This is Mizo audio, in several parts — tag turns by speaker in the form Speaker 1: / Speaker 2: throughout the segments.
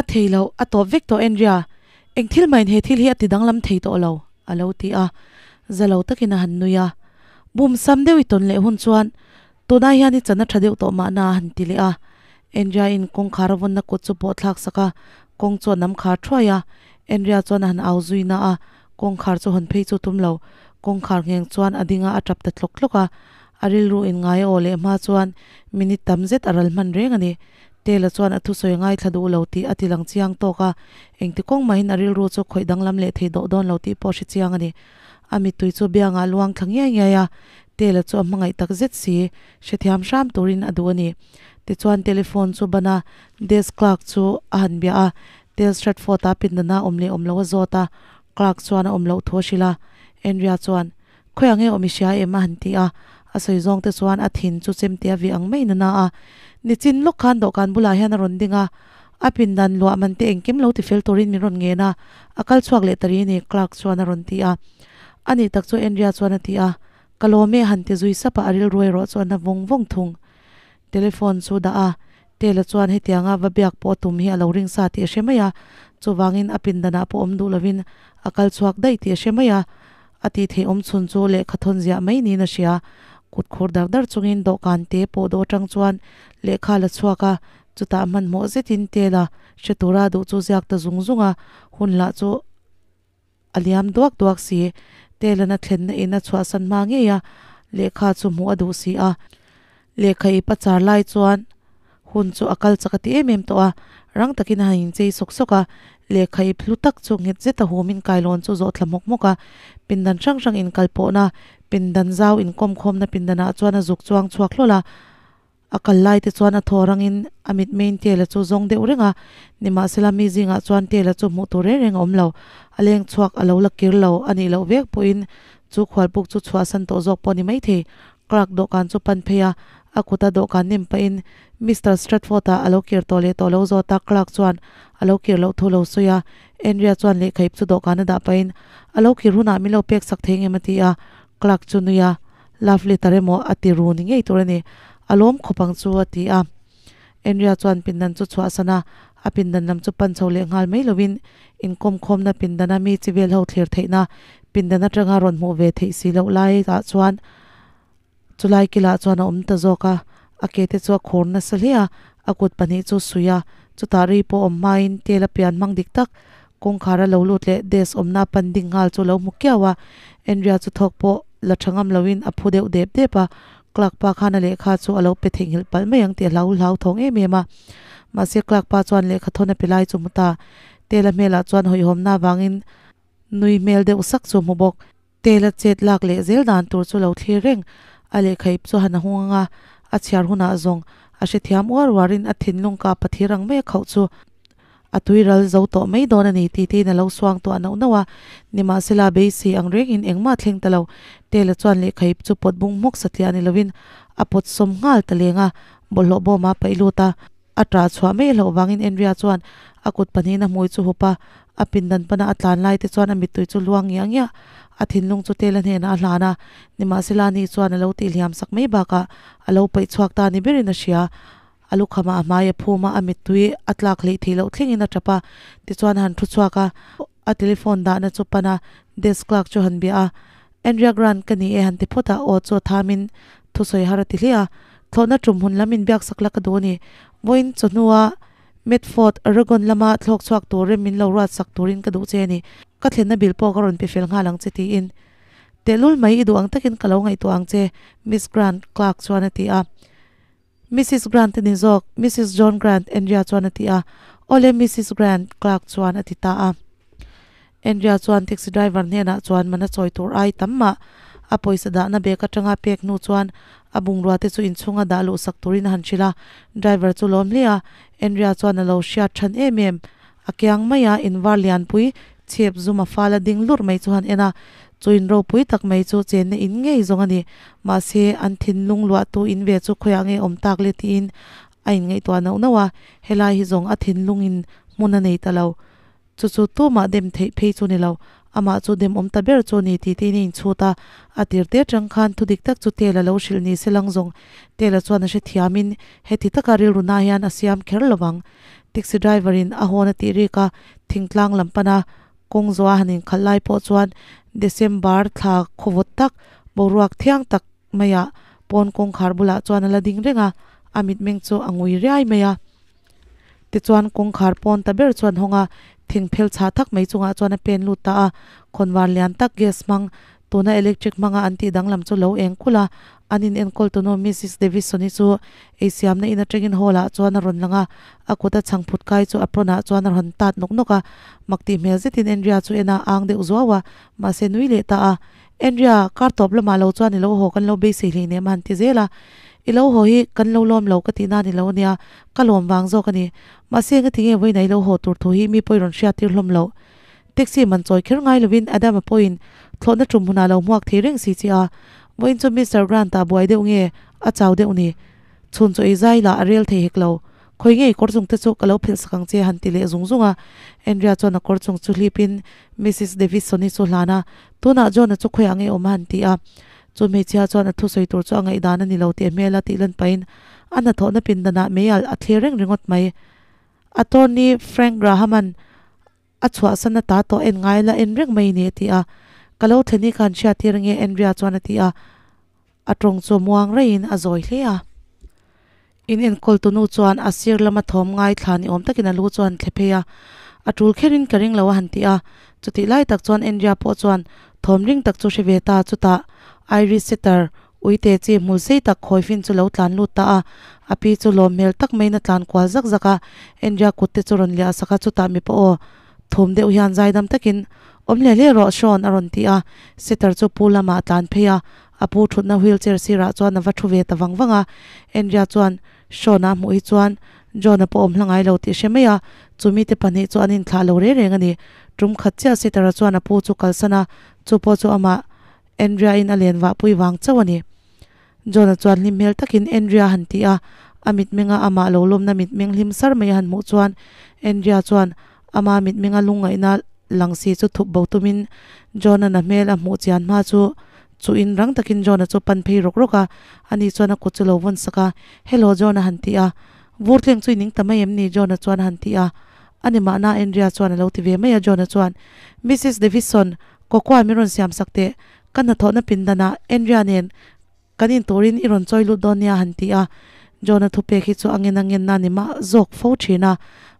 Speaker 1: A thei lo, a tawp vek tawh Andrea, eng thil mahin he thil hi a ti danglam thei tawh lo, a lo ti a. Za lo takin a han nui a. Bum sam deuh i tawn leh hun chuan tunah hian i chan a tha deuh tawh mahna a han ti leh a. Andrea in kawngkhar a vawnna kut chu pawh thlak sak a, kawng chu a nam khar thuai a. Andrea chuan a han au zui na a, kawngkhar chu hawn phei chu tum lo. Kawngkhar ngheng chuan a ding a, a tap ta tlawk tlawk a. A rilru in ngai a aw leh hma chuan minute tam zet a ral hman reng a ni. Tela chuan a thusawi a ngaithla duh lo tih a ti lang chiang tawk a, engti kawng mahin a rilru chu khawih danglam leh thei dawh dawn lo tih pawh a hre chiang a ni. A mittui chu biangah a luang thla ngiai ngiai a, Tela chu a hmangaih tak zet si, hrethiam hram turin a duh a ni. Tichuan telephone chu ban a, desk clerk chu a han bia a, Tel Stratford-a pindana awm leh awm lo a zawt a, clerk chuan a awm loh thu a hrilh a. Andrea chuan, Khawiah nge awm i hria em? a han ti a, a sawi zawng te chuan a thin chu chemte a vih ang mai nana a. Nichin lawk khan dawhkan bulah hian a rawn ding a, a pindan luah man te engkim lo tifel turin min rawn ngen a, a kal chhuak leh ta ri ni, Clark chuan a rawn ti a. A nih tak chu Andrea chuan a ti a, Ka lawm e a han ti zui sap a, a rilru erawh chu a na vawng vawng thung. Telephone chu dah a, Tela chuan hetianga va biak pawh a tum hi a lo ring sa tih a hre mai a, chuvangin a pindanah pawh awm duh lovin a kal chhuak daih tih a hre mai a. A tih theih awm chhun chu lehkha thawn ziah mai niin a hria. Kut khur dar dar chungin dawhkan te pawh dawh atang chuan lehkha a la chhuak a, chutah hmanhmawh zetin Tela hre tura duh chu ziak ta zung zung a, hun lah chu a liam duak duak si. Telan a thlenna in a chhuahsan hma ngei a, lehkha chu hmuh a duh si a. Lehkha ip a char lai chuan hun chu a kal chak a ti em em tawh a, rang takin a han inchei sawk sawk a, lehkha ip hlu tak chu nghet zeta humin kailawn chu zawh thla hmawk hmawk a, pindan hrang hrang inkal pawhna, pindan zau inkawm khawmna pindanah chuan a zuk chuang chhuak hlawl a, a kal lai te chuan a thaw rangin a mitmeiin Tela chu zawng deuh reng a, nimahsela mi zingah chuan Tela chu hmuh tur reng reng a awm lo, a leng chhuak a lo la kir lo a nih loh vek pawhin chu khualpuk chu chhuahsan tawh zawk pawh a ni maithei. Clerk dawhkan chu pan phei a, a kuta dawhkan nem pahin Mister Stratford-a a lo kir tawh leh tawh lo zawt a, Clerk chuan a lo kir loh thu lo sawi a, Andrea chuan lehkhaip chu dawhkan a dah pahin a lo kir hunah min lo pek sak thei ngem a ti a, Clerk chu nui a, Love letter emaw a ti ru ni ngei tur a ni, a lawm khawp ang chu a ti a. Andrea chuan pindan chu chhuahsan a, a pindan lam chu pan chho leh nghal mai lovin inkawmkhawmna pindana mi chi vel ho thlir theihna pindan atanga rawn hmuh ve theih si loh lai ah chuan chulai kilah chuan a awm ta zawk a, a ke te chu a khur nasa hle a, a kut pahnih chu suih a, chutah ri pawh awm hmain tel a pian hmang dik tak kawngkhar a lo lut leh desk awmna pan ding nghal chu lo hmu kiau a, Andrea chu thawk pawh la tha ngam loin a phu deuh dep dep a, Clerk pa khan a lehkha chu a lo pe theihnghilh palh mai ang tih a hlau hlau thawng em em a. Mahse clerk pa chuan lehkha thawn a pe lai chu hmu ta. Tela hmelah chuan hawihhawmna avangin nui hmel deuh sak chu hmu bawk. Tela chet lak leh zel dan tur chu lo thlir reng. A lehkha ip chu han a hung ang a, a chhiar hunah zawng a hrethiam uar uarin a thinlung kah pathir ang mai a khauh chu A tui ral zo tawh mai dawn a ni tih tiin a lo suang tuah nauh nauh a, nimahsela beisei ang rengin engmah thleng ta lo. Tela chuan lehkha ip chu pawt bung hmawk satliah ni lovin a pawt sawm nghal ta leng a, bawlhhlawh bawm a paih lut a. A ṭah chhuah mai hlauh vangin Andrea chuan a kut pahnihin a hmui chu hup a, a pindan pana a tlan lai te chuan a mittui chu luang ngiah ngiah. A thinlung chu Tela hnenah a hlan a, nimahsela ani chuan a lo tihhliam sak mai bakah a lo paih chhuak ta ni berin a hria. A lukham ah a hmai a phum a, a mittui a tlak hleih theih loh thlengin a tap a, tichuan a han thu chhuak a, a telephone dahna chu pan a, desk clerk chu han bia a, Andrea Grant ka ni e han ti phawt a, aw chu a thamin thusawi har a ti hle a, thlawhna tum hun lam inbiak sak la ka duh a ni, vawiin chawhnua Medford, Oregon lama thlawk chhuak tur rem min lo ruat sak turin ka duh che a ni, ka thlenna bill pawh ka rawn pe fel nghal ang che tiin tehlul mai i duh ang takin ka lo ngaihtuah ang che Miss Grant, clerk chuan a ti a. Missus Grant a ni zawk, Missus John Grant, Andrea chuan a ti a. Awle Missus Grant, Clark chuan a ti ta a. Andrea chuan taxi driver hnenah chuan mana chawi tur ai tam mah a pawisa dahna bag atanga pek hnu chuan a bungrua te chu inchhunga dah luh sak turin a han hrilh a. Driver chu lawm hle a, Andrea chuan a lo hriat than em em. A kiang mai a, in var lianpui chhep zum a fal a ding lurh mai chu han en a, chu in ropui tak mai chu chenna in ngei zawng a ni. Mahse, an thinlung luahtu in ve chu khawiah nge awm tak le tiin a inngaihtuah nauh nauh a, helai hi zawng a thinlung in hmun a nei ta lo. Chu chu tumah dem theih phei chu ni lo, amah chu dem awm ta ber chu ni tih tiin a inchhut a, a tir te atang khan thu dik tak chu Tela lo hrilh ni se lang zawng Tela chuan a hrethiamin heti taka rilru na hian a siam kher lo vang. Taxi driver in a horn a tih rik a, thingtlang lam pana kawng zawh a han inkhalh lai pawh chuan December thla khawvawt tak boruak thiang tak maiah pawn kawngkhar bulah chuan a la ding reng a, a mitmeng chu a ngui riai mai a. Tichuan kawngkhar pawn ta ber chuan hawng a, thing phel chhah thak mai chungah chuan a pen lut ta a, khawnvar lian tak gas hmang tuna electric hmanga an tih danglam chu lo eng kulh a, an in enkawl tunu Missis Davison-i chu eisiamna in atangin hall ah chuan a rawn lang a, a kut a chhang phut kai chu apron ah chuan a rawn tat nawk nawk a, mak tih hmel zetin Andrea chu en a ang deuh zuau a, mahse nui leh ta a, Andrea, kar tawp lamah lo chuan i lo haw kan lo beisei hlei nem a han ti zel a, I lo haw hi kan lo lawm lo ka tih na ni lo ania, ka lawm vang zawk a ni, mahse engati nge vawiin a i lo haw tur thu hi mi pawh i rawn hriat tir hlawm loh. Taxi man chawi kher ngai lovin Adama pawhin thlawhna tum hunah lo hmuak thei reng si che a, vawiin chu Mister Grant-a buai deuh nge a chau deuh ni? Chhun chaw ei zai lah a rel thei hek lo. Khawi ngei kawr chung te chu ka lo phelh sak ang che han ti leh zung zung a. Andrea chuan a kawr chung chu hlipin Missis Davidson-i chu hlan a, Tunah John-a chu khawiah nge awm a han ti a. Chu hmeichhia chuan a thusawi tur chu a ngaihdan a ni lo tih a hmel a tih lan pahin a hnathawhna pindanah meialh a thlir reng ringawt mai. Attorney Frank Graham-a'n A chhuahsan a ta tawh en ngai la en reng mai ni a ti a. Ka lo thlen hi khan hriat tir nge Andrea chuan a ti a. A tawng chu muang raiin a zawi hle a. In enkawl tunu chuan a sir lama thawm ngai thla ni awm takin a lu chuan thle phei a. A tul kherin ka ring lo a han ti a. Chutih lai tak chuan Andrea pawh chuan thawm ring tak chu hre ve ta chutah Irish setter Uite chi hmul sei tak khawi fin chu lo tlan lut ta a, a pi chu lawm hmel tak maiin a tlan kual zak zak a, Andrea kut te chu rawn liah sak a, chutah mipa aw thum deuh hian zaidam takin, Awm hle hle rawh Sean a rawn ti a, Setter chu pu lamah a tlan phei a, a pu thutna wheelchair sirah chuan a va thu ve ta vang vang a, Andrea chuan Sean-a hmuh hi chuan John-a pawh awm hla ngai lo tih hre mai a, chumi te pahnih chu an inthlah lo reng reng a ni. Tum khat chiah Setter-a chuan a pu chu kalsan a, chu pawh chu amah Andrea in a len vah pui vang chauh a ni. John-a chuan hlim hmel takin Andrea han ti a, a mitmenga amah lo lawmna mitmeng hlim sar mai a han hmuh chuan Andrea chuan ama mitmenga lungngaihna lang si chu thup bo tumin John-a'n a hmel a hmuh chian hma chu chuhin rang takin John-a chu pan phei rawk rawk a, ani chuan a kut chu lo vawn sak a, Hello John-a han ti a, Vur tleng chu i ning ta mai em ni? John-a chuan a han ti a, A ni mahna Andrea chuan a lo ti ve mai a, John-a chuan Missus Davidson, Kawkua min rawn siam sak teh, ka hnathawhna pindanah Andrea nen kan in turin i rawn chawi lut dawn nia han ti a. John-a thupek hi chu a ngen a ngenna ni mah zawk fo thin a,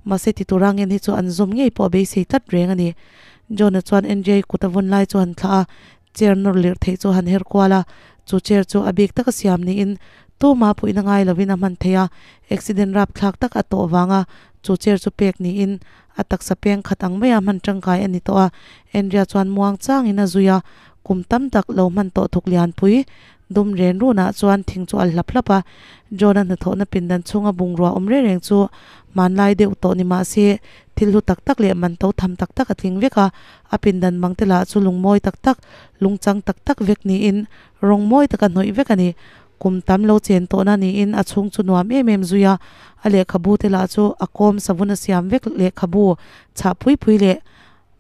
Speaker 1: mahse ti tura ngen hi chu an zawm ngei pawh a beisei tlat reng a ni. John-a chuan Andrea-i kut a vawn lai chu han thlah a, chair nawr lirh theih chu han her kual a, chu chair chu a bik taka siam niin tuma puihna ngai lovin a hman thei a, accident rapthlak tak a tawh vanga chu chair chu pek niin A taksa peng khat ang maia hman tangkai a ni tawh a, Andrea chuan muang changin a zui a, kum tam tak lo hman tawh thuk lianpui dum ren runah chuan thing chu a hlap hlap a, John-a hnathawhna pindan chhunga bungrua awm reng reng chu hmanlai deuh tawh ni mah se thil hlu tak tak leh man to tham tak tak a tling vek a, a pindan mang te lah chu lungmawi tak tak, lungchang tak tak vek niin rawng mawi taka hnawih vek a ni. Kum tam lo chen tawhna niin a chhung chu nuam em em zui a, a lehkhabu te lah chu a kawm savun a siam vek lehkhabu chhah pui pui leh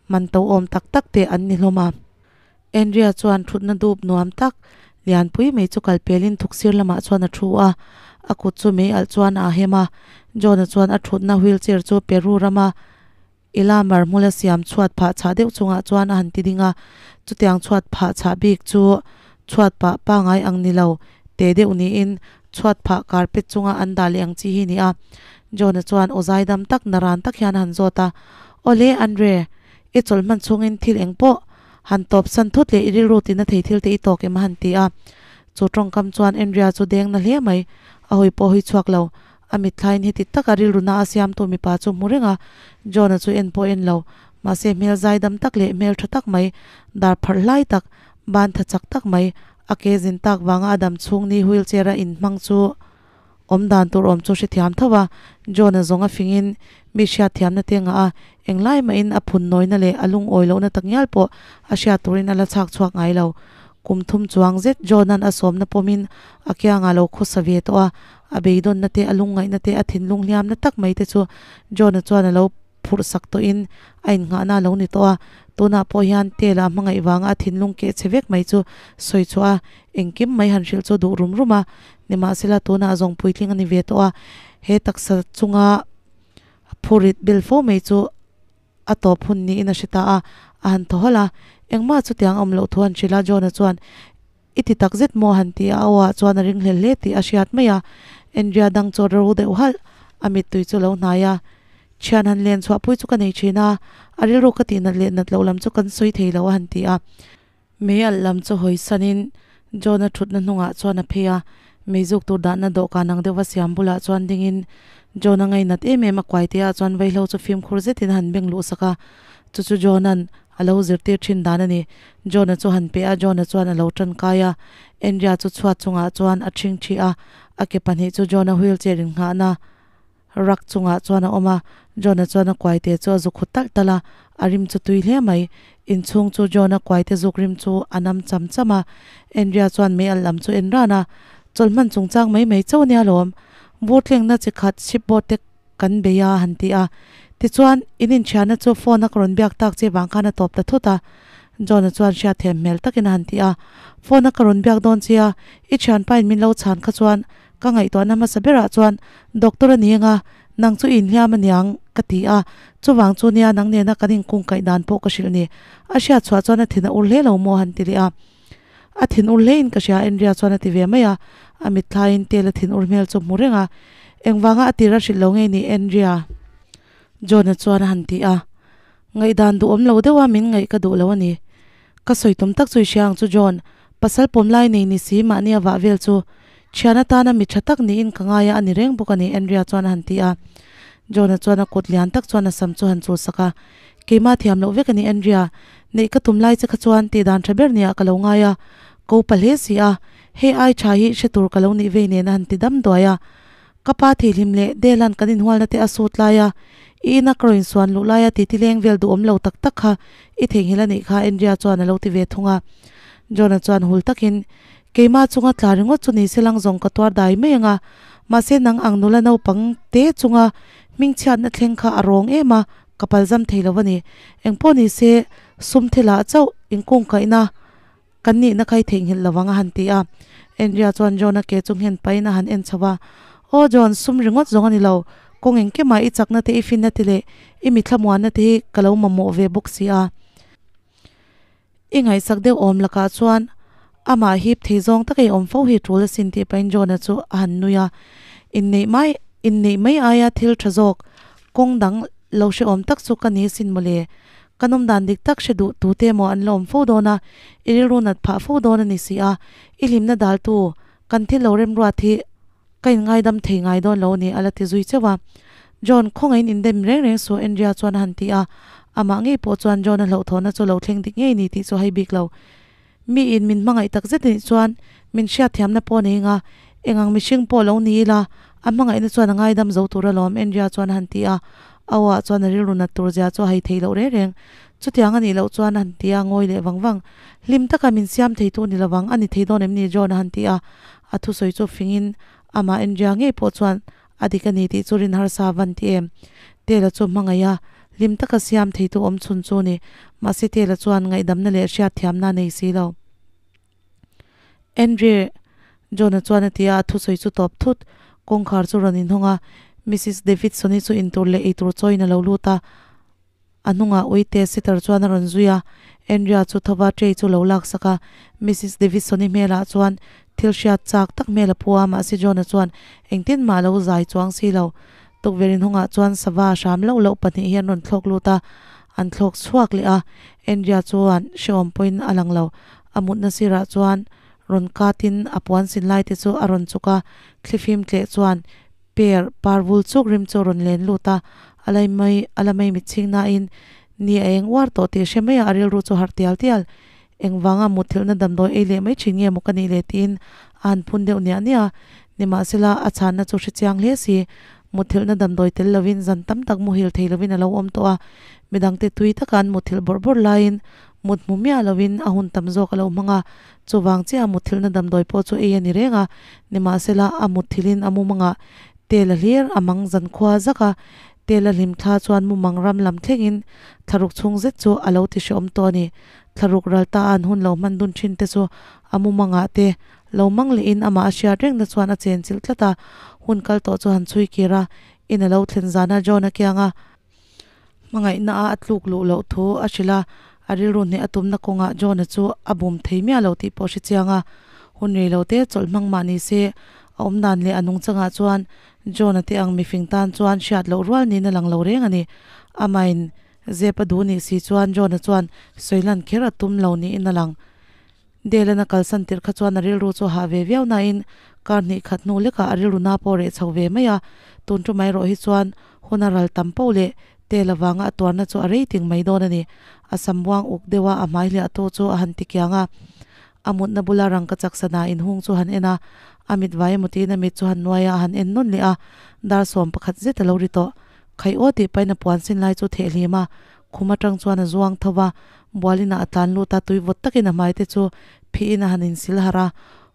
Speaker 1: man to awm tak tak te an ni hlawm a. Andrea chuan thutna dup nuam tak lian pui mai chu kal pelin thuksir lamah chuan a thu a, a kut chu mei alh chuan a ahem a, John-a chuan a thutna wheelchair chu Peru rama Ila marhmula siam chhuat phah chhah deuh chungah chuan a han ti ding a, chutiang chhuat phah chhah bik chu chhuat pah pangai ang ni lo te deuh niin chhuat phah carpet chunga an dah leh ang chi hi ni a. John-a chuan aw zaidam tak naran tak hian a han zawt a, Awle Andre, i chawlh hman chhungin thil eng pawh han tawp san thut leh i rilru tina thei thil te i tawk em a han ti a. Chu tawngkam chuan Andrea chu deng na hle mai, a hawi pawh hawi chhuak lo. A mitthlaiin heti taka rilru na a siamtu mipa chu hmu reng a, John-a chu en pawh en lo. Mahse hmel zaidam tak leh hmel tha tak mai, dar pharh hlai tak, ban tha chak tak mai, a ke zin tak vanga a dam chhung ni wheelchair a inhmang chu awm dan tur awm chu hrethiam tho a. John-a zawng a fingin mi hriatthiamna te ngah a, englai mahin a phun nawina leh a lungawi lohna tak ngial pawh a hriat turin a la chhak chhuak ngai lo. Kum thum chuang zet John-a'n a sawmna pawmin a kiangah lo khawsa ve tawh a, A beidawnna te, a lungngaihna te, a thinlung hliamna tak mai te chu John-a chuan a lo phurh sak tawhin a innghahna a lo ni tawh a. Tunah pawh hian Tela a hmangaih vanga a thinlung keh chhe vek mai chu sawi chhuah a, engkim mai han hrilh chu duh rum rum a. Nimahsela tunah zawng puitling a ni ve tawh a, he taksa chunga. Phurit bel fo mai chu a tawp hun niin a hre ta a, a han thaw hawlh a. Engmah chutiang a awm loh thu an hrilh a, John-a chuan, I ti tak zet maw? han ti a, a aw ah chuan a ring hlel hle tih a hriat mai a. Andrea dang chu a ro deuh halh, a mittui chu a lo hnai a. Thian han len chhuah pui chu ka nei thin a, a rilru ka tih nat leh nat loh lam chu kan sawi thei lo a han ti a. Mei alh lam chu hawi sanin John-a thutna hnungah chuan a phei a, meizuk tur dahna dawhkan ang deuhva siam bulah chuan dingin John-a ngainat em em a kuai te ah chuan vaihlo chu fimkhur zetin a han beng luh sak a, chu chu John-a'n a lo zirtir thin dan a ni. John-a chu han pe a, John-a chuan a lo tankai a, Andrea chu chhuat chungah chuan a thing thi a, a ke pahnih chu John-a wheelchair innghahna Rak chungah chuan a awm a, John-a chuan a kuaite chu a zuk hut talh talh a, a rim chu tui hle mai. Inchhung chu John-a kuaite zuk rim chu a nam cham cham a, Andrea chuan mei alh lam chu en ran a, Chawlh hman chungchang mai mai chauh ania lawm. Vur tlengna chi khat shipboard te kan bei a han ti a. Tichuan, in inthianna chu phone a ka rawn biak tak che vang khan a tawp ta thut a. John-a chuan hriatthiam hmel takin a han ti a, Phone a ka rawn biak dawn che a, i thianpa in min lo chhan kha chuan Ka ngaihtuahna hmasa berah chuan doctor a ni anga, nang chu i inhliam aniang ka ti a, chuvang chu nia nang nena kan inkungkaih dan pawh ka hrilh ni. A hriat chhuah chuan a thin a ur hle lo maw han ti leh a. A thin ur hle in ka hria Andrea chuan a ti ve mai a, a mitthlaiin tel a thin ur hmel chu hmu reng a. Engvanga a tir a hrilh lo ngei ni Andrea? John-a chuan a han ti a. Ngaihdan duhawm lo deuha min ngaih ka duh lo a ni. Ka sawi tum tak chu i hria ang chu John, pasal pawm lai nei ni si mahni a vah vel chu thian atana mi tha tak niin ka ngai a a ni reng bawk a ni Andrea chuan a han ti a. John-a chuan a kut lian tak chuan a sam chu han chul sak a, Keimah thiam loh vek a ni Andrea, neih ka tum lai che kha chuan tih dan tha ber nia ka lo ngai a, ko pa hle si a, hei ai tha hi hre tur ka lo nih vei nen a han ti dam duai a. Ka pa thihlim leh Delan kan inhualna te a sut lai a, i ina ka rawn insuan luh laia titi leng vel duhawm lo tak tak kha i theihnghilh a nih kha Andrea chuan a lo ti ve thung a. John-a chuan hul takin, Keimah chunga tla ringawt chu ni se lang zawng ka tuar dai mai ang a, mahse nang ang nula naupang te chunga hmingchhiatna thleng kha a rawng em a, ka palzam thei lo a ni. Engpawh ni se sum thilah chauh inkungkaihna Kan nihna kha i theihnghilh lo ang a han ti a. Andrea chuan John-a ke chu nghen pahin a han en chho a. Aw John, sum ringawt zawng a ni lo. Kawng engkimah i chakna te, i finna te leh i mitthla muanna te hi ka lo mamawh ve bawk si a. I ngaihsak deuh awm lakah chuan amah hip thei zawng taka i awm fo hi tul asin tih pahin John-a chu a han nui a. Inneih mai, inneih mai aia thil tha zawk kawng dang lo hrehawm tak chu ka ni asin mawle. Ka nawm dan dik tak hre duh tute emaw an la awm fo dawn a, i rilru nat phah fo dawn a ni si a, i hlimna daltu kan thil lo remruat hi ka inngaidam thei ngai dawn lo a ni a la ti zui cheuh a. John, khawngaihin indem reng reng suh Andrea chuan a han ti a, amah ngei pawh chuan John-a hlauhthawhna chu lo thleng dik ngei ni tih chu hai bik lo. Miin min hmangaih tak zet anih chuan min hriatthiamna pawh a nei anga, eng ang mihring pawh lo ni ila, a hmangaihna chuan a ngaidam zo tur alawm, Andrea chuan a han ti a. A aw ah chuan a rilru nat tur zia chu a hai thei loh reng reng. Chutiang a nih loh chuan a han ti a, ngawi leh vang vang. Hlim taka min siam theitu ni lovang, a ni thei dawn em ni John a han ti a. A thusawi chu fingin amah Andrea ngei pawh chuan a dik a ni tih chu rin harsa van ti em. Tela chu hmangaih a, hlim taka siam theitu awm chhun chu ni. Mahse Tela chuan ngaihdamna leh hriatthiamna a nei si lo. Andre, John-a chuan a ti a, a thusawi chu tawp thut. Kawngkhar chu rawn inhawng a, Missus Davidson-i chu intur leh eitur chawiin a lo lut a. A hnungah uite sitar chuan a rawn zui a, Andrea chu thova tray chu lo lak sak a, Missus Davidson-i hmelah chuan thil hriat chak tak hmel a pu a, mahse John-a chuan engtin mah a lo zai chuang si lo. Tukverh inhawngah chuan sava hram loh loh pahnih hi an rawn thlawk lut a, an thlawk chhuak leh a, Andrea chuan hrehawm pawhin a lang lo. A mutna sirah chuan rawn katin a puan sin lai te chu a rawn chuk a, thlifim tleh chuan Per parvul chuk rim chu a rawn len lut a, a lai mai a la mai mitchhing nain ni a eng uar tawh tih hre mai a, a rilru chu harh tial tial. Engvanga mutthilhna damdawi ei leh mai thin nge maw ka nih le tiin a han phun deuh niah niah a. Nimahsela, a chhanna chu hre chiang hle si. Mutthilhna damdawi tel lovin zan tam tak muhil thei lovin a lo awm tawh a, midangte tui taka an mutthilh bawrh bawrh laiin mut hmu miah lovin a hun tam zawk a lo hmang a, chuvang chiah a mutthilhna damdawi pawh chu ei a ni reng a, nimahsela a mutthilhin a mumangah tel a hlir a mang zankhua zak a, tel a hlim thla chuan mumang ram lam thlengin thlaruk chhung zet chu a lo ti hreawm tawh a ni. Thlaruk ral ta a an hun lo hman dun thin te chu a mumangah te lo mang lehin amah a hriat rengna chuan a chenchilh tlat a, hun kal tawh chu han chhui kir a. In a lo thlen zana John a kianga hmangaihna a a tluk luh loh thu a hrilh a, a rilru hneh a tumna kawngah John-a chu a bum thei miah lo tih pawh a hre chiang a, hun rei lo te chawlh hmang mah ni se a awm dan leh a nungchangah chuan John-a te ang mifing tan chuan hriat loh rual niin a lang lo reng a ni. Amahin zep a duh nih si chuan John-a chuan sawi lan kher a tum lo niin a lang. Dale-an a kalsan tirh kha chuan a rilru chu a hah ve viau nain kar hnih khat hnu lekah a rilru na pawh reh chho ve mai a, tun ṭu mai rawh hi chuan hun a ral tam poh leh tel avanga a tuarna chu a rei ting mai dawn a ni. A sam buang uk deuh a, a hmai hliah tu chu a han ti kiang a, a mutna bula rangka chaksa hna inhung chu han en a, a mit vai emaw tiin a mit chu han nuai a, a han en nawn leh a, dar 11 zet a lo ri tawh. Khai aw tih pahin a puan sin lai chu theh hlim a, Khum atang chuan a zuang tho va, bualinah a tlan lut a, tui vawt takin a hmai te chu phihin a han insil harh a.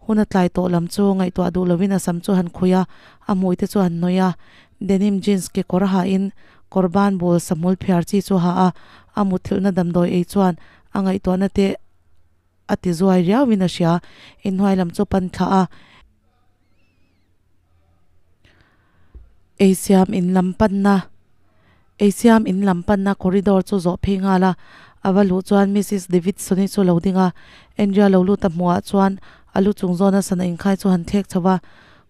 Speaker 1: Hun a tlai tawh lam chu ngaihtuah duh lovin a sam chu a han khuih a, a hmui te chu a han hnawih a. Denim jeans kekawr a hahin kawr ban bul sahmul phiar chi chu a ha a, a mutthilhna damdawi ei chuan a ngaihtuahna te a ti zuai riauin a hria. Inhnuai lam chu a pan thlah a. Eisiam in lam panna Eisiam in lam panna corridor chu zawh phei nghal a, a va luh chuan Missus Davidson-i chu lo ding a, Andrea lo lut a hmuhah chuan a lu chung zawna sana inkhai chu han thlek chho va,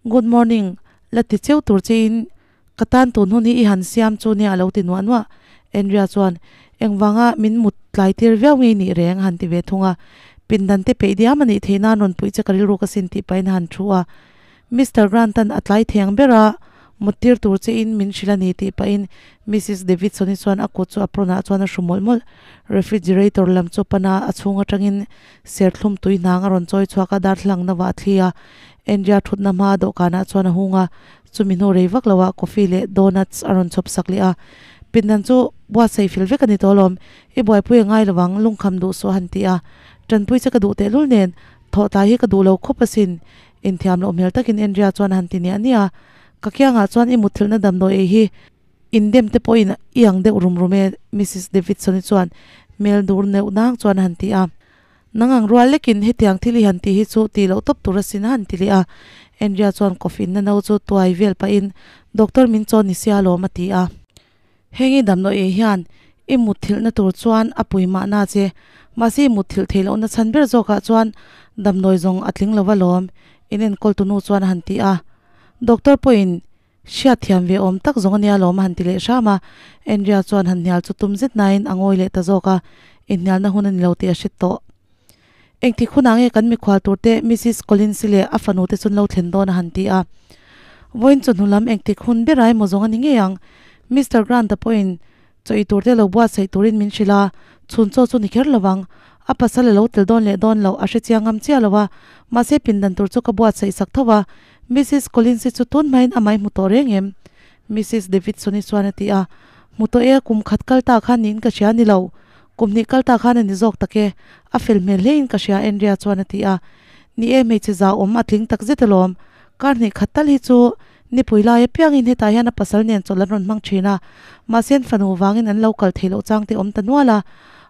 Speaker 1: Good morning, la ti cheu tur che in ka tan tun hun hi i han siam chu nia a lo ti nuah nuah. Andrea chuan, Engvanga min mut tlai tir viau ngei nih reng a han ti ve thung a, pindan te peih diam a nih theih nan rawn puih che ka rilru ka sin tih pahin a han thu a. Mister Grant-a'n a tlai theng ber a, mut tir tur che in min hrilh a ni tih pahin Missus Davidson-i chuan a kut chu a prawn ah chuan a hru mawlh mawlh. Refrigerator lam chu pan a, a chhung atangin serthlum tui hnang a rawn chawi chhuak a, darthlalang na vah a thli a. Andrea thutna hma dawhkanah chuan a hung a, chumi hnu rei vak loah coffee leh donuts a rawn chhawp sak leh a. Pindan chu buatsaih fel vek a ni tawh alawm, i buaipui a ngai lovang, lungkham duh suh a han ti a. Tanpui che ka duh tehlul nen, thawh tlai hi ka duh lo khawp asin, Inthiam loh hmel takin Andrea chuan a han ti niah niah a, Ka kiangah chuan i mutthilhna damdawi ei hi indem te pawhin i ang deuh rum rum e, Missus Davidson-i chuan hmel dur neuh nang chuan a han ti a. Nang ang rual lekin hetiang thil i han tih hi chu tih loh tawp tur asin a han ti leh a. Andrea chuan coffee inna no chu tuai vel pahin, Doctor min chaw ni sia alawm a ti a. Heng i damdawi ei hian i mutthilhna tur chuan a pui mahna che. Mahse i mutthilh theih lohna chhan ber zawkah chuan damdawi zawng a tling lova lawm, in enkawltu nu chuan a han ti a. Doctor pawhin hriat thiam ve awm tak zawng ania lawm a han ti leh hram a. Andrea chuan han hnial chu tum zet nain a ngawi leh ta zawk a, inhnialna hun a ni lo tih a hre tawh. Engtik hunah nge kan mikhual turte Missus Collins-i leh a fanu te chu an lo thlen dawn a han ti a. Vawiin chawhnu lam engtik hun ber a emaw zawng a ni ngei ang. Mister Grant-a pawhin chaw ei turte lo buatsaih turin min hrilh a, chhun chaw chu ni kher lo vang. A pasal a lo tel dawn leh dawn loh a hre chiang ngam chiah lo a, mahse pindan tur chu ka buatsaih sak tho a. Missus Collins-i chu tun hmain amah i hmu tawh reng em? Missus Davidson-i chuan a ti a. Hmu tawh e, kum khat kal ta khan niin ka hria a ni lo. Kum hnih kal ta khan a ni zawk tak e, a fel hmel hle in ka hria Andrea chuan a ti a. Ni e, hmeichhe za awm a tling tak zet alawm. Kar hnih khat tal hi chu nipui lai apiangin hetah hian a pasal nen chawlh an rawn hmang thin a, mahse an fanu vangin an lo kal theih loh chang te awm ta nual a.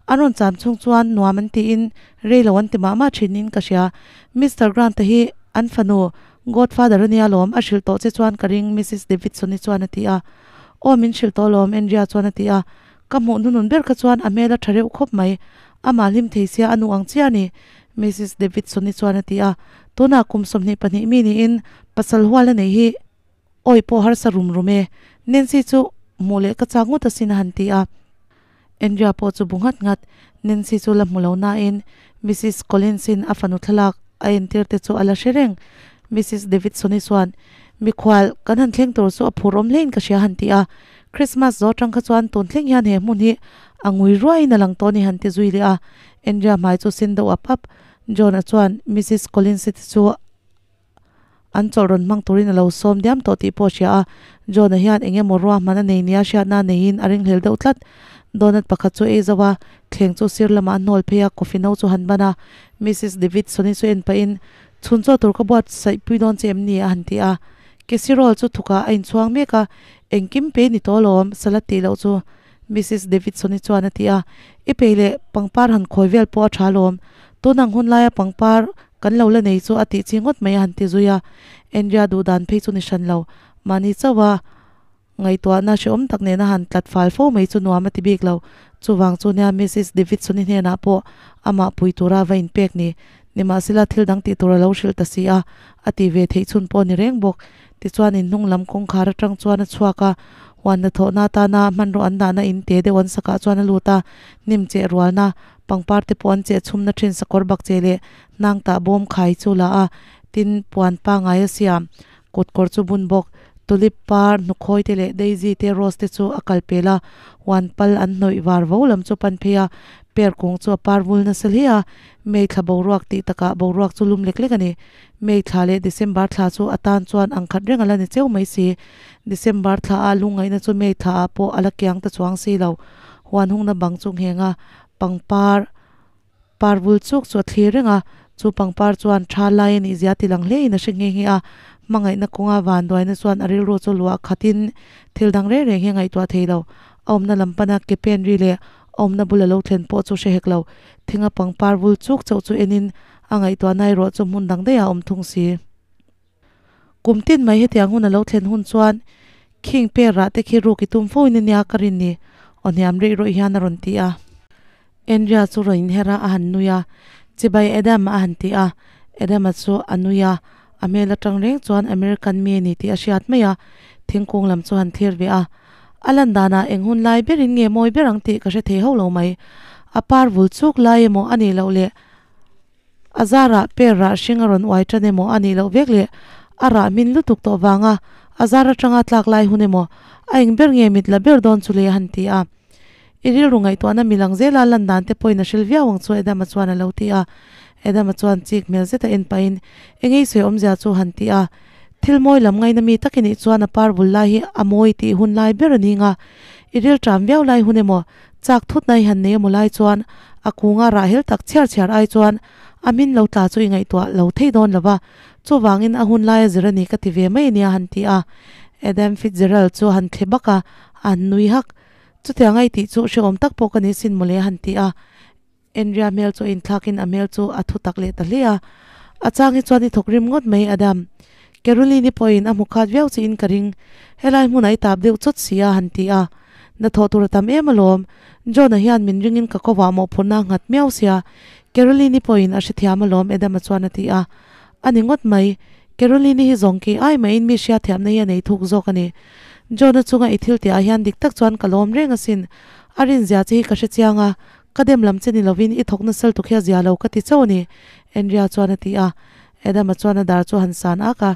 Speaker 1: An rawn cham chhung chuan nuam an tiin rei lo an ti mah mah thin in ka hria. Mister Grant-a hi an fanu Godfather a nia lawm, a hrilh tawh che chuan ka ring Missus Davidson-i chuan a ti a. Aw min hrilh tawh alawm Andrea chuan a ti a. Ka hmuh hnunun ber kha chuan a hmel a tha reuh khawp mai. Amah hlim thei sia a nu ang chiah a ni, Missus Davidson-i chuan a ti a. Tunah kum 22 mi niin pasal hual a nei hi awi pawh harsa rum rum e. Nancy chu hmuh leh ka chak ngawt asin a han ti a. Andrea pawh chu bu nghat nghat. Nancy chu la hmu lo nain Missus Collins-in a fanu thlalak a entir te chu a la hre reng. Missus Davidson-i chuan, Mikhual, kan han thleng tur chu a phur awm hlein ka hria a han ti a. Christmas zawh atang kha chuan tun thleng hian he hmun hi a ngui ruaiin a lang tawh a ni han ti zui leh a. Andrea hmai chu sin deuh ap ap. John-a chuan Missus Collins-i te chu an chawlh rawn hmang turin a lo sawm diam tawh tih pawh a hria a. John-a hian eng emaw ruahman a nei nia hriatna neiin a ringhlel deuh tlat. Donut pakhat chu ei zo a, thleng chu sir lamah a hnawl phei a, coffee no chu han ban a. Missus Davidson-i chu en pahin, Chhun chaw tur ka buatsaih pui dawn che em ni? a han ti a. Casserole chu thukah a inchhuang mek a, Engkim pe ni tawh alawm, salad tih loh chu, Missus Davidson-i chuan a ti a. I pei leh pangpar han khawi vel pawh a tha alawm. Tun ang hun laia pangpar kan lo la nei chu a tih chi ngawt mai a han ti zui a. Andrea duh dan phei chu ni hran lo, mahni chauh a. Ngaihtuahna hrehawm tak nena han tlat fal fo mai chu nuam a ti bik lo. Chuvang chu nia Misis Davidson-i hnenah pawh amah pui tura va inpek ni. Nimahsela thil dang tih tur a lo hrilh ta si a, a ti ve theih chhun pawh a ni reng bawk. Tichuan inhnung lam kawngkhar atang chuan a chhuak a, huan hnathawhna atana hmanraw an dahna in te deuh an sakah chuan a lut a, hnim cheh rualna, pangpar te pawh an cheh chhumna thin sakawr bak che leh hnang tah bawm khai chu la a, tin puan pangai a siam kut kawr chu bun bawk. Tulip par, hnukhawi te leh daisy te rose te chu a kal pel a, huan pal an hnawih var vo lam chu pan phei a, per kung chu a par vul nasa hle a, May thla boruak tih takah boruak chu lum lek lek a ni. May thla leh December thla chu a tan chuan ang khat reng a la ni cheu mai si. December thla a lungngaihna chu May thla ah pawh a la kiang ta chuang si lo. Huan hungna bang chu ngheng a, pangpar par vul chuk chu a thlir reng a, chu pangpar chuan tha lai a nih zia ti lang hle in a hre nghe nghe a. Hmangaihna kawnga vanduaina chuan a rilru chu luah khatin thil dang reng reng hi a ngaihtuah thei lo. A awmna lam pana ke pen ri leh a awmna bula lo thlen pawh chu hre hek lo. Thinga pangpar vul chuk chauh chu enin a ngaihtuahna erawh chu hmun dang daih ah a awm thung si. Kum tin mai hetiang hun a lo thlen hun chuan khing per rah te khi ruk i tum fo in ania ka rin ni, aw hniam reih rawih hian a rawn ti a. Andrea chu rawn inher a, a han nui a, Chibai Adam a han ti a, Adama chu a nui a, a hmel atang reng chuan American mi a ni tih a hriat mai a, thingkung lam chu a han thlir ve a. A lan danah eng hun lai berin nge mawi ber ang tih ka hre thei hauh lo mai. A par vul chuk lai emaw a nih loh leh A zarah per rah hring a rawn uai tan emaw a nih loh vek leh a rah hmin lutuk tawh vanga a zar atanga tlak lai hun emaw a eng ber nge mit la ber dawn chu le a han ti a. I rilru ngaihtuahna mi lang zela lan dan te pawhin a hril viau ang chu Adama chuan a lo ti a. Adama chuan chik hmel zeta en pahin engei sawi awmzia chu han ti a. Thil mawi lam ngaina mi tak i nih chuan a par vul lai hi a mawi tih hun lai ber a ni nga. I ril ṭam viau lai hun emaw Chak thut nai han nei emaw lai chuan a kunga rah hel tak chhiar chhiar ai chuan a min lo tla chu i ngaihtuah lo thei dawn lo va, chuvangin a hun laia zir a ni ka ti ve mai ania han ti a. Adam Fitzgerald chu han thle bak a, a han nui hak. Chutiang a i tih chu hrehawm tak pawh ka ni sin mawle a han ti a. Andrea hmel chu a inthlakin a hmel chu a thu tak leh ta hle a. A chang hi chuan i thawk rim ngawt mai Adam. Caroline-i pawhin a hmu khat viau chiin ka ring. Helai hmunah i tap deuh chawt si a han ti a. Na thawh tur a tam em alawm. John-a hian min ringin ka kovah mawhphurhna a nghat miau sia. Caroline-i pawhin a hrethiam alawm Adam-a chuan a ti a. A ni ngawt mai. Caroline-i hi zawng kei ai mahin mi hriathiamna hi a nei thuk zawk a ni. John-a chunga i thil tihah hian dik tak chuan ka lawm reng asin. A rinzia che hi ka hrechiang a, Ka dem lam che ni lovin i thawkna sal tuk hi a zia lo ka ti chauh a ni, Andrea chuan a ti a. Adama chuan a dar chu a han san ak a.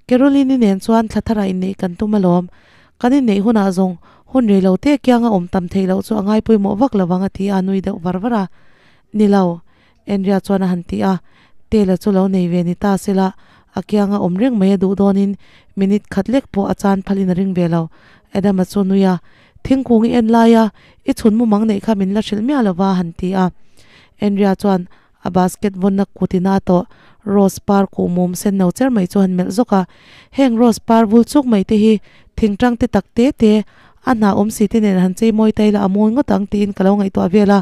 Speaker 1: Caroline-i nen chuan thla tharah inneih kan tum alawm. Kan inneih hunah zawng hun rei lo te kianga awm tam theih loh chu a ngai pawimawh vak lo vang a ti a, a nui deuh var var a. Ni lo, Andrea chuan a han ti a. Taylor chu lo nei ve ni ta sela, a kianga awm reng mai a duh dawnin minute khat lek pawh a chan phalin a ring ve lo. Adama chu a nui a. Thingkung i en lai a, i chhun mumang neih kha min la hrilh miah lo va, han ti a. Andrea chuan a basket vawnna kutin a tawh rose par kuh mum sen no cher mai chu han melh zawk a. Heng rose par vul chuk mai te hi thingtang te tak te te, a hna awm si te nen han chei mawi ta ila a mawi ngawt ang tiin ka lo ngaihtuah vel a.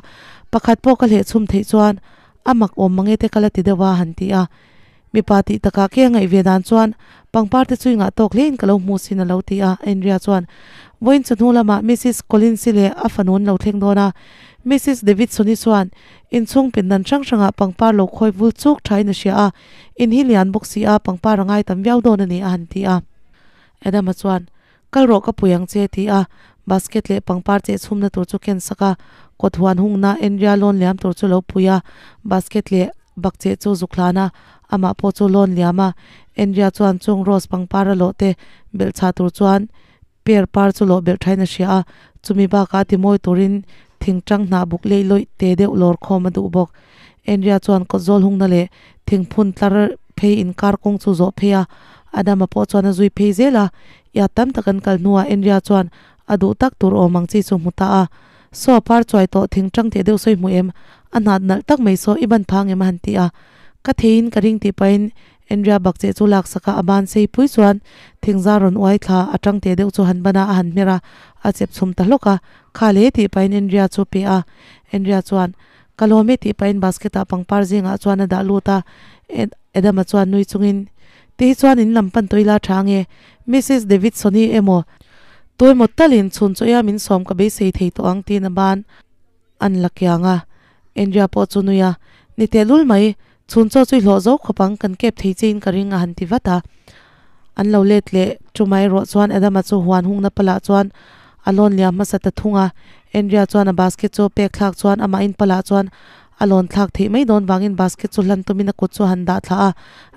Speaker 1: Pakhat pawh ka hleh chhum theih chuan a mak awm mange te ka la ti deuh a, han ti a. Mipa tih takah ke a ngaih ve dan chuan pangpar te chu i ngah tawk hlein ka lo hmu sin a lo ti a, Andrea chuan vawiin chawhnu lamah Missus Collins-i leh a fanu an lo thleng dawn a, Missus Davidson-i chuan inchhung pindan hrang hrangah pangpar lo khawi vul chuk thain a hria a, in hi lian bawk si a, pangpar a ngai tam viau dawn a ni a han ti a. Adama chuan Kal rawh ka pui ang che ti a, basket leh pangpar cheh chhumna tur chu ken sak a, kawt huan hungna Andrea lawn liam tur chu lo pui a, basket leh bak cheh chu zuk hlan a, amah pawh chu lawn liam a, Andrea chuan chung rose pangpar a lawh te belh chah tur chuan pear par chu lawh belh thain a hria a, chumi bakah ti mawi turin thingtang hnah buk leih lawih te deuh lawr khawm a duh bawk. Andrea chuan kawt zawl hungna leh thingphun tlar phei inkar kawng chu zawh phei a, Adama pawh chuan a zui phei zel a, Ia tam tak an kal hnuah Andrea chuan a duh tak tur awm ang chi chu hmu ta a. Saw par chuai tawh thing tang teh deuh sawi hmu em? A hnat nalh tak mai saw i ban phang em a han ti a. Ka theiin ka ring tih pahin Andrea bak cheh chu lak sak a, a ban sei pui chuan thingzar rawn uai thla a tang teh deuh chu han ban a, a han hmer a, a chep chhum ta hlawk a. Kha le tih pahin Andrea chu pe a. Andrea chuan, Ka lawm e tih pahin basket ah pangpar zingah chuan a dah lut a. Adama chuan nui chungin, Ti hi chuan in lam pan tawh ila tha ange, Missus Davidson-i emaw? Tuemaw talin chhun chaw ia min sawm ka beisei thei tawh ang tiin a ban an la kiang a. Andrea pawh chu nui a, Ni tehlul mai, chhun chaw chu i hlawh zo khawp ang, kan kep thei che in ka ring a han ti vat a. An lo let leh chumai erawh chuan Adama chu huan hungna palah chuan a lawn liam hmasa ta thung a. Andrea chuan a basket chu a pek thlak chuan amah in palah chuan A lawn thlak theih mai dawn vangin basket chu hlan tumin a kut chu a han dah thla a.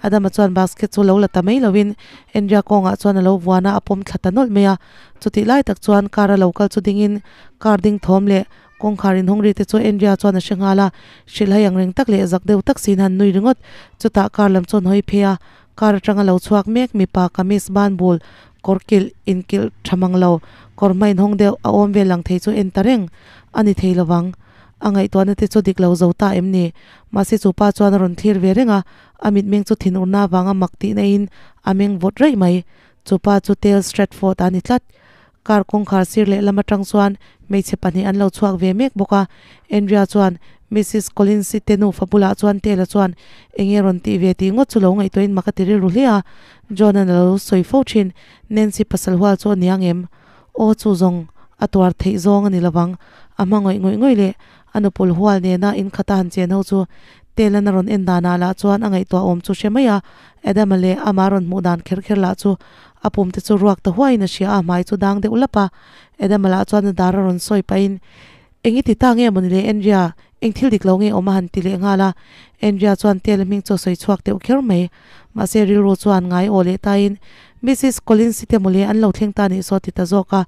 Speaker 1: Adama chuan basket chu lo la ta mai loin Andrea kawngah chuan a lo vuan a, a pawm thla ta nawlh mai a. Chutih lai tak chuan car a lo kal chu dingin car ding thawm leh kawngkhar inhawng ri te chu Andrea chuan a hre nghal a. Hrilhhai ang reng tak leh zak deuh tak siin han nui ringawt. Chutah car lam chu an hawi phei a, car atanga lo chhuak mek mipa kamis ban bul kawr kilh inkilh tha mang lo kawr hma inhawng deuh a awm vel lang thei chu en ta reng a ni thei lovang. A ngaihtuahna te chu dik lo zo ta em ni? Mahse chu pa chuan a rawn thlir ve reng a, a mitmeng chu thinurna avanga mak tihna in a meng vawt raih mai. Chu pa chu Tale Stratford a ni tlat. Car kawngkhar sir lehlam atang chuan hmeichhe pahnih an lo chhuak ve mek bawk a. Andrea chuan Missus Collins-i te nufa bulah chuan Tale-a chuan enge rawn tih ve tih ngawt chu lo ngaihtuahin mak a ti rilru hle a. John-a'n a lo sawi fo thin, Nancy pasal hual chu a ni ang em? Aw chu zawng a tuar theih zawng a ni lovang, a hma ngawih ngawih ngawih leh a nupul hual nena inkhata han chen ho chu Telan a rawn en danah lah chuan a ngaihtuah awm chu hre mai a, Adama leh ama rawn hmuh dan kher kher lah chu a pum te chu ruak ta huaiin a hria a, a hmai chu dang deuh lap a, Adama lah chuan a dar a rawn sawi pahin, Eng i ti ta nge mawni le Andrea, eng thil dik lo nge awm a han ti leh nghal a, Andrea chuan Tela hming chu a sawi chhuak deuh kher mai. Mahse rilru chuan ngai aw leh tain Missus Collins-i te mawle an lo thleng ta nih saw ti ta zawk a,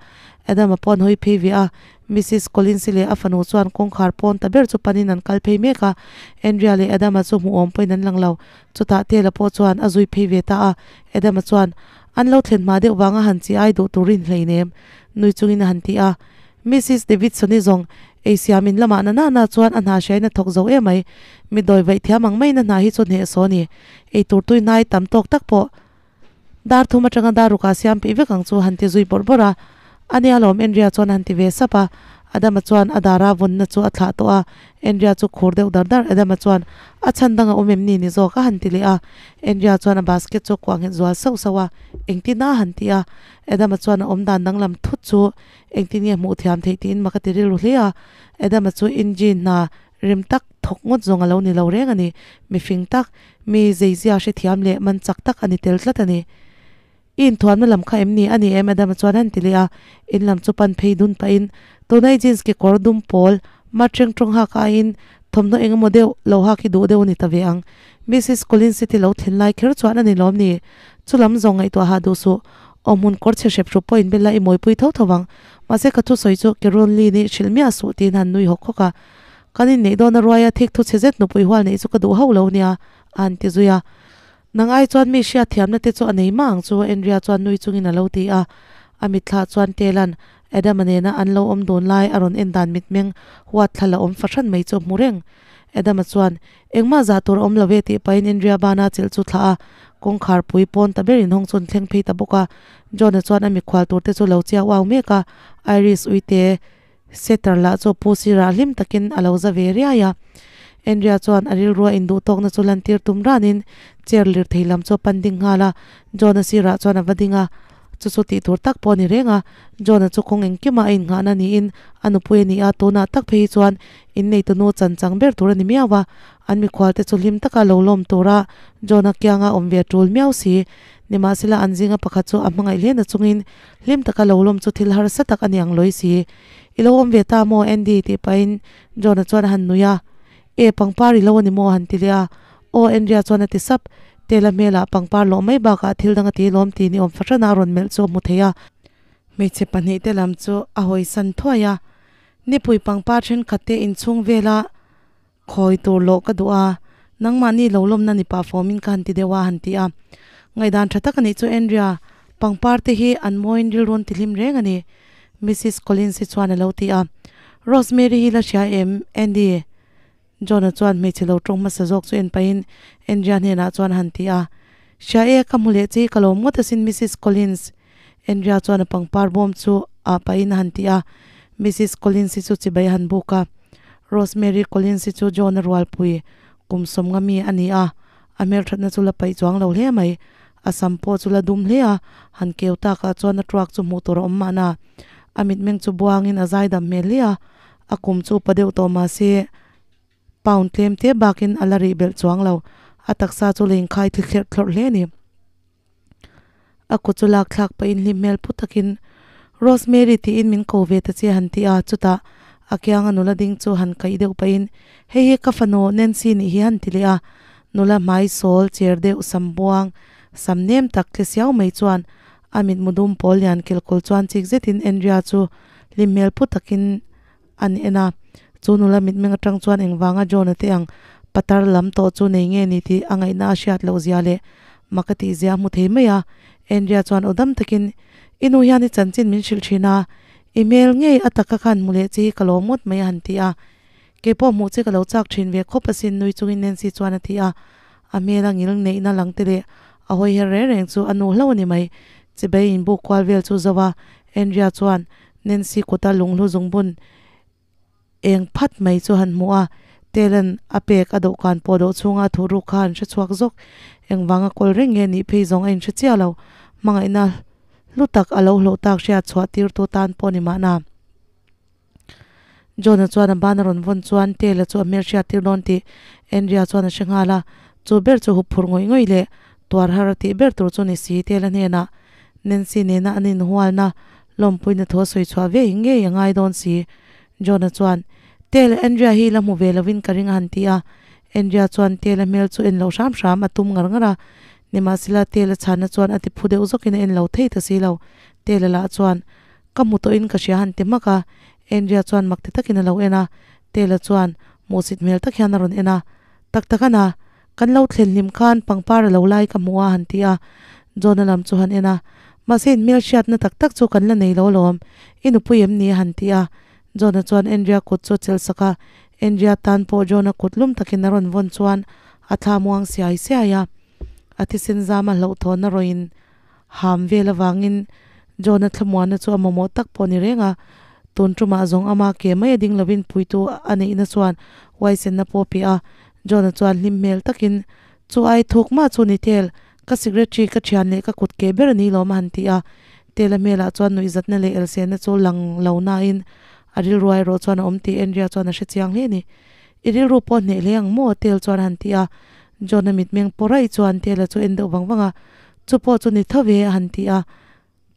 Speaker 1: Adam-a pawh an hawi phei ve a, Missus Collins-i leh a fanu chuan kawngkhar pawn ta ber chu panin an kal phei mek a, Andrea leh Adam-a chu hmuhawm pawhin an lang lo, chutah Tela pawh chuan a zui phei ve ta a, Adam-a chuan an lo thlen hma deuh vanga han chi ai duh turin hleinem nui chungin a han ti a. Missus Davidson-i zawng ei siam in lamah na nana chuan a hna hriain a thawk zo em mai. Mi dawi vaih thiam ang maiin a hna hi chu hneh saw a ni. Ei tur tui hnai tam tawk tak pawh dar thum atanga dar rukah siam peih vek ang chu han ti zui bawrh bawrh a. A nia lawm Andrea chuan a han ti ve sap a. Adama chuan a dara vawnna chu a thlah tawh a. Andrea chu khur deuh dar dar. Adama chuan a chhan dang a awm em ni ni zawk a han ti leh a. Andrea chuan a basket chu a kuah nghet zual sauh sauh a. Engtin a han ti a. Adama chuan a awm dan danglam thut chu Engtin nge hmuh thiam theih tiin mak a ti rilru hle a, Adama chu engine hna rem tak thawk ngawt zawng a lo ni lo reng a ni. Mifing tak, mi zeizia hrethiam leh man chak tak a ni tel tlat a ni. I inthuamna lam kha em ni? A ni em? Adama chuan a han ti leh a, in lam chu pan phei dun pahin tunai jeans kekawr dum pawl mat reng tawng hak aiin thawmhnaw eng emaw deuh lo hak hi duh deuh a ni ta ve ang. Missus Collins-i te lo thlen lai kher chuan a ni lawm ni? Chu lam zawng ngaihtuah hah duh suh. Aw hmun kawr chhe hrep hrup pawh inbel la i mawipui tho tho vang. Mahse ka thusawi chu Carol Lee nih hrilh miah suh tiin han nui hawk hawk a. Kan inneih dawn a ruai a thik thu chhe zet nupui hual neih chu ka duh hauh lo nia a han ti zui a. Nang ai chuan mi hriat thiamna te chu a nei mah ang chu Andrea chuan nui chungin a lo ti a. A mitthla chuan Telan Adama nena an lo awm dun lai a rawn en dan mitmeng huat thla la awm fahran mai chu a hmu reng. Adama chuan, Engmah zah tur a awm lo ve tih pahin Andrea bana chelh chu thlah a, kawngkhar pui pawn ta ber inhawng chu an thleng phei ta bawk a. John-a chuan a mikhual tur te chu lo chiau au mek a, Iris uite setter lah chu pu sirah hlim takin a lo za ve riai a. Andrea chuan a rilrua induhtawkna chu lantir tum ranin chair lirthei lam chu a pan ding nghal a, John-a sirah chuan a va ding a. Chu chu tih tur tak pawh a ni reng a, John-a chu kawng engkimah a innghahna niin a nupui a ni a, tunah tak phei hi chuan inneitunu chan chang ber tur a ni miau a, an mikhualte chu hlim taka lo lawm tura John-a kianga awm ve tul miau si. Nimahsela an zinga pakhat chu a hmangaih hle na chungin hlim taka lo lawm chu thil harsa tak a ni ang lawi si. I lo awm ve ta maw Andy? tih pahin John-a chuan a han nui a. E, pangpar i lo a ni maw? a han ti leh a. Aw Andrea chuan a ti sap. Tela hmelah pangpar lawh mai bakah thil dang a ti lawm tih ni awm fahran a rawn melh chu a hmu thei a. Hmeichhe pahnih te lam chu a hawisan thuai a. Nipui pangpar thenkhat te inchhung vela khawi tur lawh ka duh a, nangmahni lo lawmna ni pah fawmin ka han ti deuh a han ti a. Ngaihdan tha tak a nih chu Andrea, pangpar te hi an mawiin rilru an ti hlim reng a ni Missus Collins hi chuan a lo ti a. Rosemary hi la hria em Andy? John-a chuan hmeichhe lo tawng hmasa zawk chu en pahin Andrea hnenah chuan a han ti a, Hria e, ka hmu leh che i ka lawm ngawt asin Missus Collins. Andrea chuan a pangpar bawm chu ah pahin a han ti a, Missus Collins hi chu chibai a han buk a. Rosemary Collins hi chu John-a rualpui kum sawmnga mi a ni a, a hmelthatna chu la paih chuang lo hle mai. A sam pawh chu la dum hle a, han keu takah chuan a truak chu hmuh tur a awm mahna. A mitmeng chu buangin a zaidam hmel hle a, a kum chu upa deuh tawh mahse pound tlem te bakin a la rih belh chuang lo. A taksa chu la inkhai thli thlerh thlawrh hle a ni. A kut chu lak thlak pahin hlim hmel pu takin, Rosemary tiin min ko ve ta che han ti a, chutah a kianga nula ding chu han kaih deuh pahin, Hei hi ka fanu Nancy nih hi han ti leh a. Nula hmai sawl cher deuh sam buang sam nem tak tle siau mai chuan a mitmu dum pawl lian kelkawl chuan chik zetin Andrea chu hlim hmel pu takin an en a. Chu nula mitmeng atang chuan engvanga John-a te ang patar lam tawh chu nei nge ni tih a ngaihna a hriat loh zia leh mak a tih zia a hmu thei mai a. Andrea chuan aw dam takin, I nu hian i chanchin min hrilh thin a, i hmel ngei a taka khan hmu leh che hi ka lawm ngawt mai a han ti a. Keipawh hmuh che ka lo chak thin ve khawp asin nui chungin Nancy chuan a ti a. A hmel a ngil neihna lang te leh a hawi her reng reng chu a nu hlauh a ni mai. Chibei inbuk kual vel chu zo a, Andrea chuan Nancy kuta lunghlu zungbun eng phat mai chu han hmu a, Telan a pek a dawhkan pawh dawh chhunga a thuh ruk kha an hre chhuak zawk. Engvanga kawl reng nge nih phei zawng a inhre chiah lo. Hmangaihna hlu tak a lo hlawh tak hriat chhuah tirtu tan pawh ni mahna. John-a chuan a ban a rawn vawn chuan Tela chu a hmel hriat tir dawn tih Andrea chuan a hre nghal a, chu ber chu hup phurh ngawih ngawih leh tuar har a tih ber tur chu ni si Tela hnenah Nancy nena an inhualna lawmpuina thu a sawi chhuah ve ngei a ngai dawn si. John-a chuan, Tel, Andrea hi la hmu ve lovin ka ring a han ti a. Andrea chuan Tela hmel chu en lo hram hram a tum ngar ngar a. Nimahsela Tela chhanna chuan a ti phu deuh zawkin a en lo thei ta si lo. Tela lah chuan, Ka hmu tawhin ka hria han ti hmak a. Andrea chuan mak ti takin a lo en a. Tela chuan hmuhsit hmel tak hian a rawn en a. Tak tak a na, Kan lo thlen hlim khan pangpar a lo lai ka hmu a han ti a, John-a lam chu han en a, Mahse in hmelhriatna tak tak chu kan la nei lo alawm, i nupui em ni a han ti a. John-a chuan Andrea kut chu a chelh sak a, Andrea tan pawh John-a kut lum takin a rawn vawn chuan a thla muang siai siai a. A thisen zama hlauhthawn a rawin ham vel avangin John-a thlamuanna chu a mamawh tak pawh a ni reng a, tun tumah zawng ama ke mai a ding lovin puitu a neihna chuan huaisenna pawh a pe a. John-a chuan hlim hmel takin, Chu ai thuk mah chu ni Tel, ka secretary ka thian leh ka kut ke ber a ni lawm a han ti a. Tela hmelah chuan nuihzatna leh elsenna chu lang lo nain a rilru erawh chuan a awm tih Andrea chuan a hre chiang hle a ni. I rilru pawh hneh hle ang maw? Tel chuan a han ti a. John-a mitmeng pawh raih chuan Tela chu en deuh vang vang a, Chu pawh chu ni tho ve a han ti a.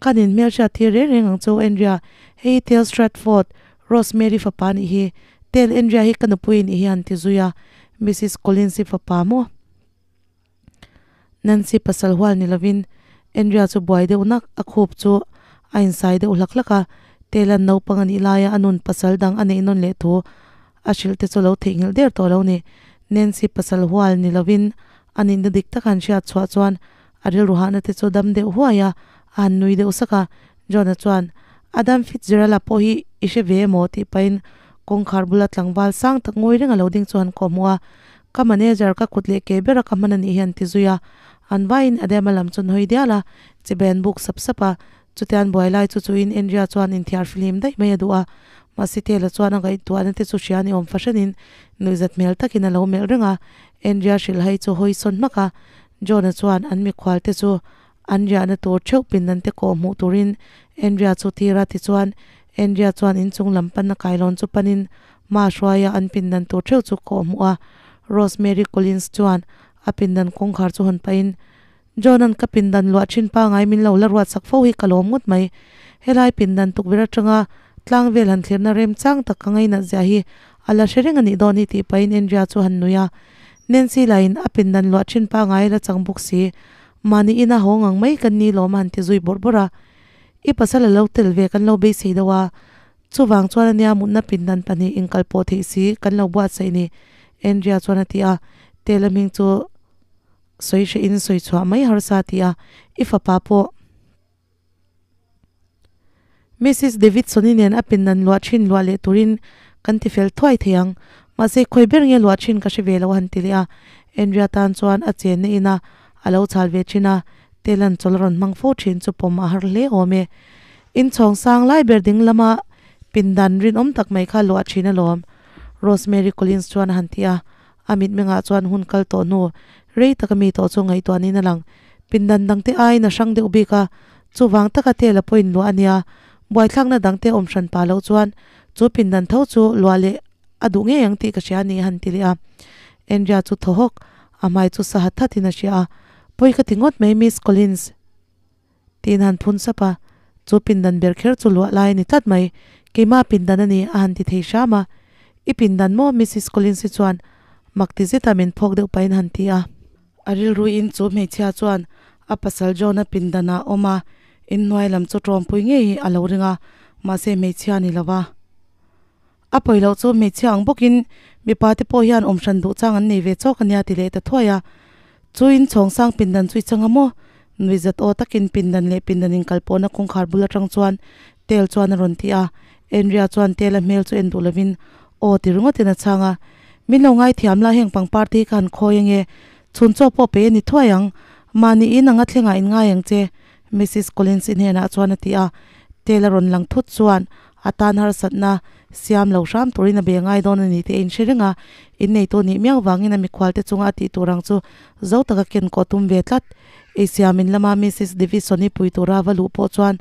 Speaker 1: Ka nin hmelhriat thil reng reng ang chu Andrea, hei hi Tel Stratford, Rosemary fapa nih hi, Tel Andrea hi ka nupui nih hi a han ti zui a, Missus Collins i fapa maw? Nancy pasal hual ni lovin Andrea chu buai deuh nak, a khup chu a insai deuh hlak hlak a, Tela'n naupang a nih laia a nun pasal dang a neih nawn leh thu a hrilh te chu lo theihnghilh der tawh lo ni. Nancy pasal hual ni lovin a nihna dik tak han hriat chhuah chuan a rilru hahna te chu dam deuh huai a, a han nui deuh sak a. John-a chuan, Adam Fitzgerald-a pawh hi i hre ve emaw? tih pahin kawngkhar bula tlangval sang tak ngawi reng a lo ding chu han kawh hmuh a. Ka manager ka kut leh ke bera ka hman a nih hi an ti zui a. An vaiin Adam-a lam chu an hawi dial a, chibai an buk sap sap a. Chutian buai lai chu chuin Andrea chuan inthiar fihlim daih mai a duh a, mahse Taylor chuan a ngaihtuahna te chu hria ni awm fahranin nuihzat hmel takin a lo melh reng a. Andrea hrilhhai chu hawi sawn hmak a, John-a chuan an mikhual te chu an riahna tur theuh pindan te kawh hmuh turin Andrea chu tir a, tichuan Andrea chuan inchung lam panna kailawn chu panin hma hruaia an pindan tur theuh chu kawh hmuh a. Rosemary Collins chuan a pindan kawngkhar chu hawn pahin John-a'n ka pindan luah thin pangai min lo la ruat sak fo hi ka lawm ngawt mai. Helai pindan tukverh atanga tlang vel han thlirna remchang tak ka ngainat zia hi a la hre reng a nih dawn hi tih pahin Andrea chu han nui a. Nancy lahin a pindan luah thin pangai la chang bawk si. Mahni ina haw ngang mai kan ni lawm a han ti zui bawrh bawrh a. I pasal a lo tel ve kan lo beisei deuh a. Chuvang chuan ania mutna pindan pahnih inkalpawh theih si kan lo buatsaih ni Andrea chuan a ti a. Tela hming chu. Sawi hreh in sawi chhuah mai harsa ti a, i fapa pawh Missus Davidson-i nen a pindan luah thin luah leh turin kan ti fel thuai thei ang. Mahse khawi ber nge luah thin ka hre ve lo a han ti leh a. Andrea tan chuan a chenna ina a lo chhal ve thin a, Telan chawl a rawn hmang fo thin chu pawm a har hle awm e. Inchhawng sang lai ber ding lama pindan rinawm tak mai kha luah thin alawm, Rosemary Collins chuan a han ti a. A mitmengah chuan hun kal tawh hnu rei taka mi tawh chu ngaihtuah niin a lang. Pindan dangte aiin a hrang deuh bik a, chuvang taka tel a pawhin luah a nia. Buaithlakna dangte awm hran pah loh chuan chu pindan tho chu luah leh a duh ngei ang tih ka hria a ni a han ti leh a. Andrea chu thaw hawk, a hmai chu sa hat hatin a hria a, Pawi ka ti ngawt mai Miss Collins. Tiin a han phun sap a, chu pindan ber kher chu luah lai a ni tlat mai, keimah pindan a ni a han ti thei hram a. I pindan maw Missis Collins-i chuan mak ti zeta min phawk deuh pahin a han ti a. A rilruiin chu hmeichhia chuan a pasal John-a pindanah awm a, inhnuai lam chu tawmpui ngei a lo ring a, mahse hmeichhia a ni lo va. A pawi loh chu hmeichhia ang bawkin mipa te pawh hian awm hran duh chang an nei ve chawk a nia ti leh ta thuai a. Chu in chhawng sang pindan chu i chang a maw? Nui zat aw takin pindan leh pindan inkal pawhna kawngkhar bul atang chuan Tel chuan a rawn ti a. Andrea chuan Tela hmel chu en duh lovin aw ti ringawtin a chhang a. Min lo ngaithiam la heng pangpar te hi ka han khawi ange. Chhun chaw pawh pe a ni thuai ang. Mahni in anga thlengah in ngai ang che Missus Collins i hnenah chuan a ti a. Tela rawn lang thut chuan A tan harsatna siam lo hram turin a be ngai dawn a ni tih a inhre reng a, inneitu nih miau vangin a mikhualte chunga a tih tur ang chu zo taka ken kawh tum ve tlat. Eisiam in lama Missus Davison-i pui tura va luh pawh chuan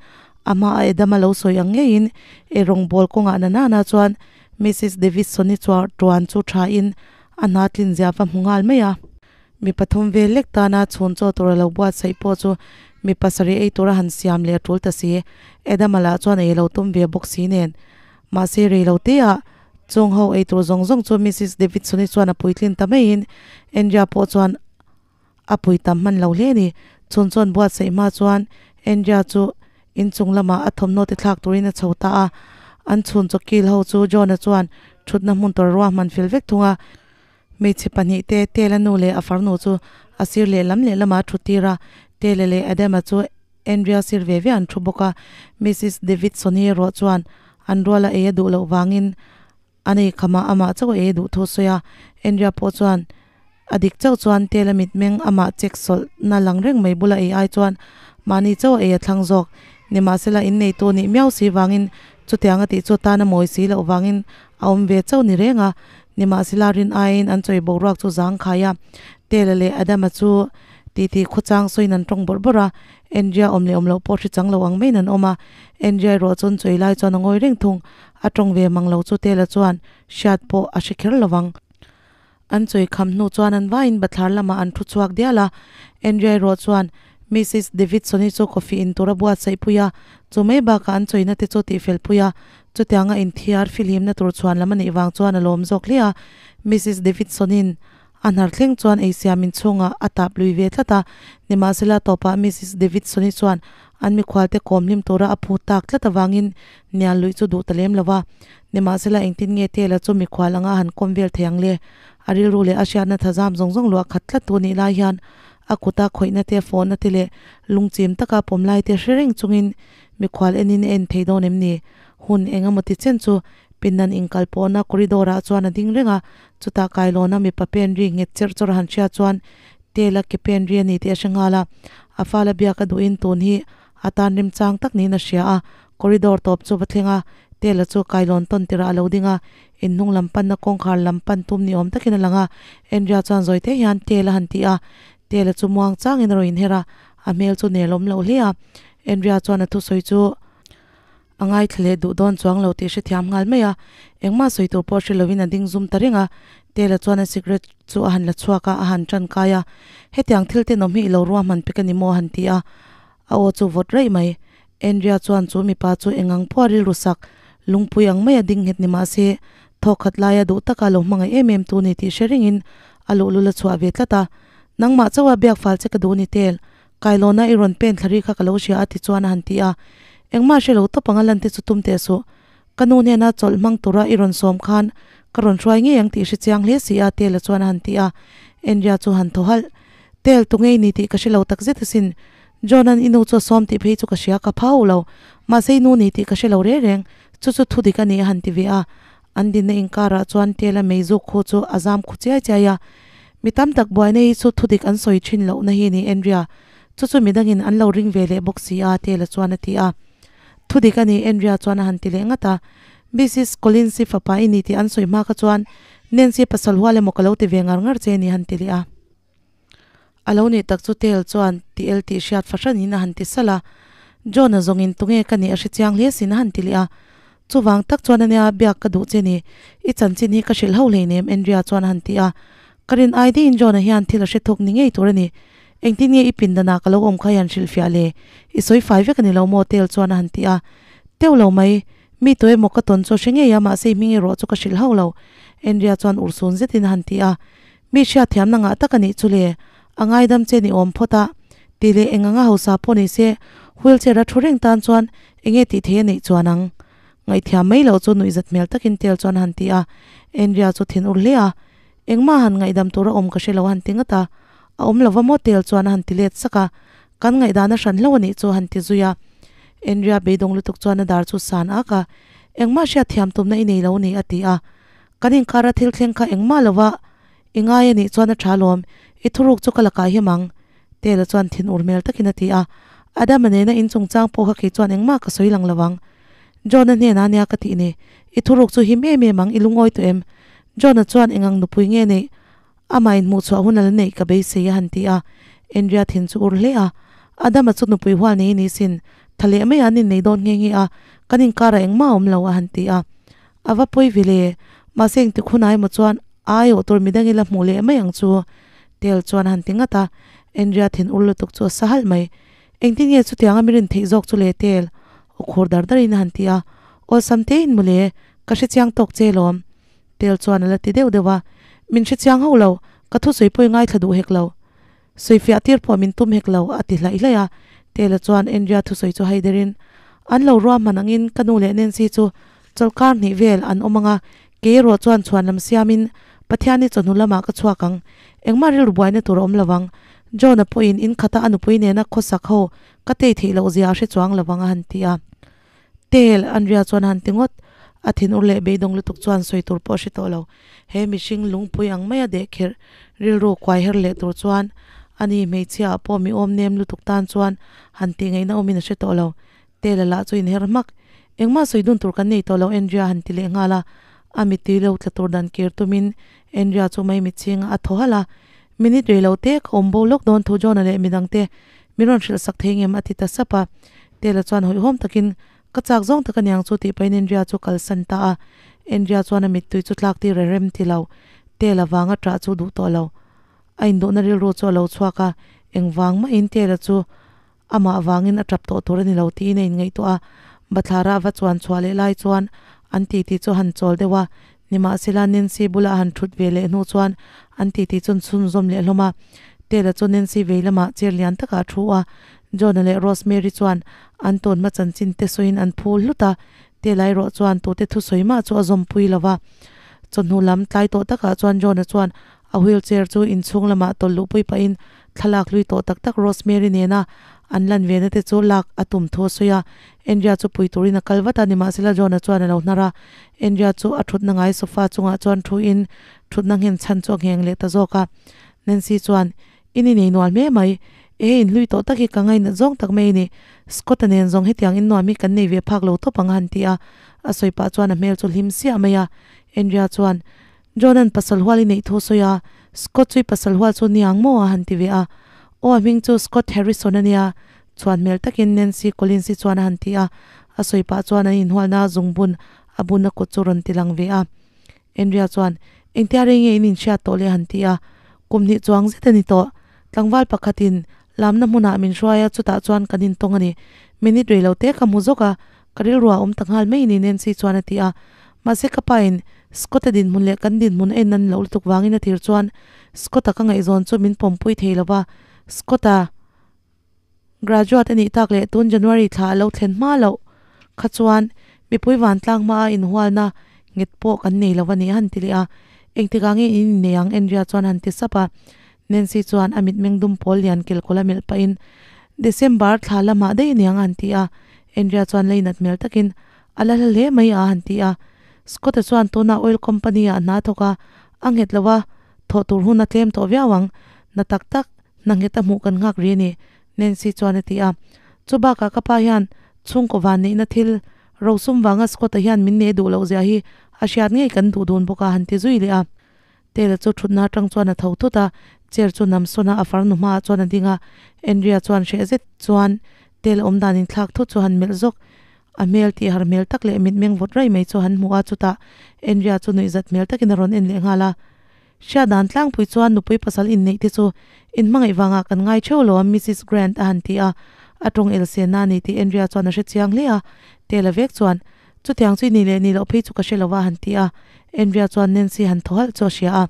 Speaker 1: a hma a Adam-a lo sawi ang ngeiin ei rawngbawl kawngah na nana chuan Missus Davison-i tuan chu tha in a hna tlin zia va hmu nghal mai a. Mi pathum vel lek tana chhun chaw tur a lo buatsaih pawh chu mi pasarih ei tura han siam leh a tul ta si. Adama lah chuan ei lo tum ve bawk si nen. Mahse rei lo te ah chung ho ei tur zawng zawng chu Missus Davidson-i chuan a puitlin ta maiin Andrea pawh chuan a pui tam hman lo hle a ni. Chhun chuan buatsaih hma chuan Andrea chu inchung lamah a thawmhnaw te thlak turin a chho ta a. An chhun chaw kil ho chu John-a chuan thutna hmun tur a ruahman fel vek thung a. Hmeichhe pahnih te, Tela nu leh a farnu chu a sir lehlam lehlamah a thu tir a, Tela leh Adama chu Andrea sir ve ve an thu bawk a. Missus Davidson-i erawh chuan an ruala ei a duh loh vangin an ei khamah amah chauh a ei duh thu a sawi a. Andrea pawh chuan a dik chauh chuan Tela mitmeng amah check sawlhna lang reng mai bula ei ai chuan mahni chauh a ei a thlang zawk. Nimahsela inneitu nih miau si vangin chutiang a tih chu tan a mawi si loh vangin a awm ve chauh ni reng a. Nimahsela rin aiin an chawi boruak chu zang khai a, Tela leh Adama chu titi khawchang sawiin an tawng bawrh bawrh a, Andrea awm leh awm loh pawh hre chang lo ang maiin an awm a, Andrea erawh chuan chawi lai chuan a ngawi reng thung, a tawng ve mang lo chu Tela chuan hriat pawh a hre kher lo vang. An chawi kham hnu chuan an vaiin bathlar lamah an thu chhuak dial a, Andrea erawh chuan Missus Davidson-i chu coffee in tur a buatsaih pui a, chu mai bakah an chawina te chu tihfel pui a, Chutianga inthiar fihlimna tur chhuan lam a nih vang chuan a lawm zawk hle a, Missus Davidson-in a hnar thleng chuan eisiam inchhungah a tap lui ve tlat a. Nimahsela tawpah Missus Davidson-i chuan an mikhualte kawm hlim tura a phu tak tlat avangin nial luih chu duh ta lem lo va. Nimahsela engtin nge Taylor chu mikhual anga han kawm vel thei ang le? A rilru leh a hriatna thazam zawng zawng luah khat tlat tu nih lai hian a kuta khawihna te, fawhna te leh lungchim taka pawm lai te hre reng chungin Mikhual enin a en thei dawn em ni? Hun eng emaw ti chen chu pindan inkal pawhna corridor ah chuan a ding reng a, chutah kailawna mipa pen ri nghet cherh chawrh a han hria chuan Tela ke pen ri a ni tih a hre nghal a. A fala biak a duhin tun hi a tan remchang tak niin a hria a, corridor tawp chu va thleng a, Tela chu kailawn tawn tirah a lo ding a, inhnung lam panna kawngkhar lam pan tum ni awm takin a lang a, Andrea chuan zawi te hian Tela han ti a, Tela chu muang changin a rawn inher a, a hmel chu nelawm loh hle a. Andrea chuan a thusawi chu a ngaithla leh duh dawn chuang lo tih hrethiam nghal mai a, engmah sawi tur pawh hre lovin a ding zum ta reng a. Taylor chuan a cigarette chu a han la chhuak a, a han tan kai a, Hetiang thil tenawm hi i lo ruahman pek a ni maw? a han ti a, a aw chu vawt raih mai. Andrea chuan chu mipa chu engang pawh a rilru sak, lungpui ang mai a ding nghet ni mah se, thawkkhat laia duh taka lo hmangaih em em tu ni tih hre ringin a luhlul a chhuah ve tlat a. Nangmah chauha biak fal che ka duh ni Tail, Kailawna i rawn pen thla ri kha ka lo hria a ti chuan a han ti a, Engmah hre lo tawp anga lan te chu tum teh suh. Ka nu hnena chawlh hmang tura i rawn sawm khan ka rawn hruai ngei ang tih hre chiang hle si a Tela chuan a han ti a, Andrea chu han thaw halh. Tel, tu ngei ni tih ka hre lo tak zet asin. John-a'n i nu chu a sawm tih phei chu ka hria ka phau lo. Mahse i nu ni tih ka hre lo reng reng. Chu chu thu dik a ni a han ti ve a. An dinna inkarah chuan Tela meizuk khu chu a zam khu chiai chiai a. Mi tam tak buaina hi chu thudik an sawi thin lohna hi ni Andrea, chu chu midangin an lo ring ve leh bawk si a, Taylor chuan a ti a. Thudik a ni, Andrea chuan a han ti leh ngat a. Missis Collins-i fapa i ni tih an sawi hma kha chuan Nancy pasal hual emaw ka lo ti ve ngar ngar che ni a han ti leh a. A lo nih tak chu Tel chuan ti el tih hriat fahranin a han ti salh a. John-a zawngin tunge ka nih a hre chiang hle sin a han ti leh a. Chuvang tak chuan ania biak ka duh che ni, i chanchin hi ka hrilh ho hleinem Andrea chuan a han ti a. Ka rin ai deihin John-a hian thil a hre thawk ni ngei tur a ni. Engtin nge i pindanah ka lo awm kha i han hrilhfiah le? I sawi fai vek a ni lo maw? Tel chuan a han ti a. Teuh lo mai, mi tu emaw ka tawn chu a hre ngei a, mahse i hming erawh chu ka hrilh hauh lo, Andrea chuan urhsun zetin a han ti a. Mi hriatthiamna ngah tak a nih chu le, a ngaidam che ni awm phawt a, tih leh eng anga hausa pawh ni se, wheelchair a thu reng tan chuan enge tih thei a neih chuan ang. Ngaihthiam mai loh chu nuihzat hmel takin Tel chuan a han ti a, Andrea chu thin ur hle a, engmah han ngaihdam tur a awm ka hre lo a han ti ngat a, a awm lova maw Tel chuan a han ti let sak a, kan ngaihdan a hran hlo a nih chu a han ti zui a, Andrea beidawng lutuk chuan a dar chu san ak a, engmah hriatthiam tumna i nei lo ni a ti a, Kan inkara thil thleng kha engmah lova i ngai a nih chuan a tha lawm, i thuruk chu ka lakah him ang, Tela chuan thin ur hmel takin a ti a. Adama nena in chungchang pawh kha kei chuan engmah ka sawi lang lo ang. John-a hnenah ania ka tih ni, i thuruk chu him em em ang, i lungawi tawh em? John-a chuan engang nupui nge neih? Amah inhmuhchhuah hun a la neih ka beisei a han ti a. Andrea thin chu ur hle a. Adama chu nupui hual nei ni sin, tha leh mai an innei dawn nghe nghe a, kan inkarah engmah a awm lo a han ti a. A va pawi ve le, mahse engtik hunah emaw chuan a aiawh tur midang ila hmuh leh mai ang chu. Tel chuan a han ti ngat a, Andrea thin ur lutuk chu a sa halh mai. Engtin nge chutianga mi rin theih zawk chu le Tel? Aw khur dar darin a han ti a, Awlsam te in mawle, ka hre chiang tawk che lawm. Tel chuan a la ti deuh deuh a, Min hre chiang hauh lo, ka thusawi pawh i ngaithla duh hek lo. Sawifiah tir pawh min tum hek lo, a ti hlaih hlaih a. Tela chuan Andrea thusawi chu haiderin, An lo ruahman angin ka nu leh Nancy chu chawlhkar hnih vel an awm anga, kei erawh chuan chhuan lam siamin Pathian hi chawhnu lamah ka chhuak ang. Engmah rilru buaina tur a awm lo ang. John-a pawhin in khata a nupui nena khawsak ho ka tei theih loh zia a hre chuang lo ang a han ti a. Tel, Andrea chuan a han ti ngawt. A thinur leh beidawng lutuk chuan sawi tur pawh a hre tawh lo. He mihring lungpui ang maia deh kherh rilru kuai her leh tur chuan ani hmeichhia ah pawh mi awm nem lutuk tan chuan han tih ngaihna awmin a hre tawh lo. Tela lah chu inher hmak. Engmah sawi dun tur kan nei tawh lo Andrea han ti leh nghal a. A mittui lo tla tur dan kir tumin Andrea chu mai mitchhing a thaw halh a. Minute rei lo te ka awm bo lawk dawn thu John-a leh midangte min rawn hrilh sak thei ngem a ti ta sap a. Tela chuan hawihhawm takin, Ka chak zawng tak aniang chu tih pahin Andrea chu kalsan ta a. Andrea chuan a mittui chu tlak tir a rem ti lo. Tela vanga ṭah chu duh tawh lo. A induhna rilru chu a lo chhuak a, engvang mahin Tela chu amah vangin a ṭap tawh tur a ni lo tiin a inngaihtuah a. Bathlara a va chuan chhuah leh lai chuan an titi chu a han chawl deuh a, nimahsela Nancy bula a han ṭhut ve leh hnu chuan an titi chu an chhunzawm leh hlawm a. Tela chu Nancy vei lamah chair lian takah a ṭhu a, John-a leh Rosemary chuan an tawnhma chanchin te sawiin an phu hlut a, Tela erawh chuan tute thusawi mah chu a zawmpui lo va. Chawhnu lam tlai tawh takah chuan John-a chuan a wheelchair chu inchhung lamah tawlh luhpui pahin thlalak hlui tawh tak tak Rosemary nena an lan ve na te chu lak a tum thu a sawi a. Andrea chu pui turin a kal vat a, nimahsela John-a chuan a lo hnar a. Andrea chu a thutna ngai sofa chungah chuan thuin thutna nghen chhan chu a ngheng leh ta zawk a. Nancy chuan, In inei nual hle mai. Ehe inhlui tawh tak hi ka ngainat zawng tak mai a ni. Scott-a nen zawng hetiang in nuam hi kan nei ve phak lo tawp ang a han ti a. A sawi pah chuan a hmel chu hlim siah mai a. Andrea chuan, John-a'n pasal hual i neih thu sawi a, Scott chu i pasal hual chu ni ang maw? a han ti ve a. Aw a hming chu Scott Harrison a nia, chhuan hmel takin Nancy Collins-i chuan a han ti a. A sawi pah chuan an inhualna zungbun a bun a kut chu rawn ti lang ve a. Andrea chuan, Engtia rei nge in inhriat tawh le? a han ti a. Kum hnih chuang zet a ni tawh. Tlangval pakhatin lamna hmunah min hruai a, chutah chuan kan intawng a ni. Minute rei lo te ka hmu zawk a, ka rilru a awm ta nghal mai ni Nancy chuan a ti a. Mahse ka pain Scott-a dinhmun leh kan dinhmun a en an loh lutuk vangin a tir chuan Scott-a ka ngaihzawn chu min pawmpui thei lo va, Scott-a Graduate a nih tak leh tun January thla a lo thlen hma loh kha chuan mipui vantlang hmaa inhualna nghet pawh kan nei lo a ni a han ti leh a. Engtikah nge in innei ang? Andrea chuan a han ti sap a. Nancy chuan a mitmeng dum pawl lian kelkawl a melh pahin, December thla lamah daih aniang a han ti a. Andrea chuan leinat hmel takin, A la hla hle mai a a han ti a. Scott-a chuan tunah oil company-ah hna thawk a, a nghet lo a, thawh tur hun a tlem tawh viau ang. Na tak tak. Hna nghet a hmuh kan nghak ri a ni, Nancy chuan a ti a. Chu bakah ka pa hian chhungkaw van neihna thil rosum vanga Scott-a hian min nei duh loh zia hi a hriat ngei kan duh dun bawk a, han ti zui leh a. Tela chu thutna atang chuan a tho thut a, chair chu nam sawn a, a farnu hmaah chuan a ding a. Andrea chuan hreh zet chuan Tela awm dan inthlak thut chu han melh zawk. A hmel tih har hmel tak leh mitmeng vawt raih mai chu han hmu a, chutah Andrea chu nuihzat hmel takin a rawn en leh nghal a. Hriat dan tlangpui chuan nupui pasal inneih te chu inhmangaih vangah kan ngai theuh lo a Missus Grant a han ti a, a tawng el sen a ni tih Andrea chuan a hre chiang hle a, Tela vek chuan Chutiang chu i nih leh nih loh phei chu ka hre lo a han ti a, Andrea chuan Nancy han thaw halh chu a hria a.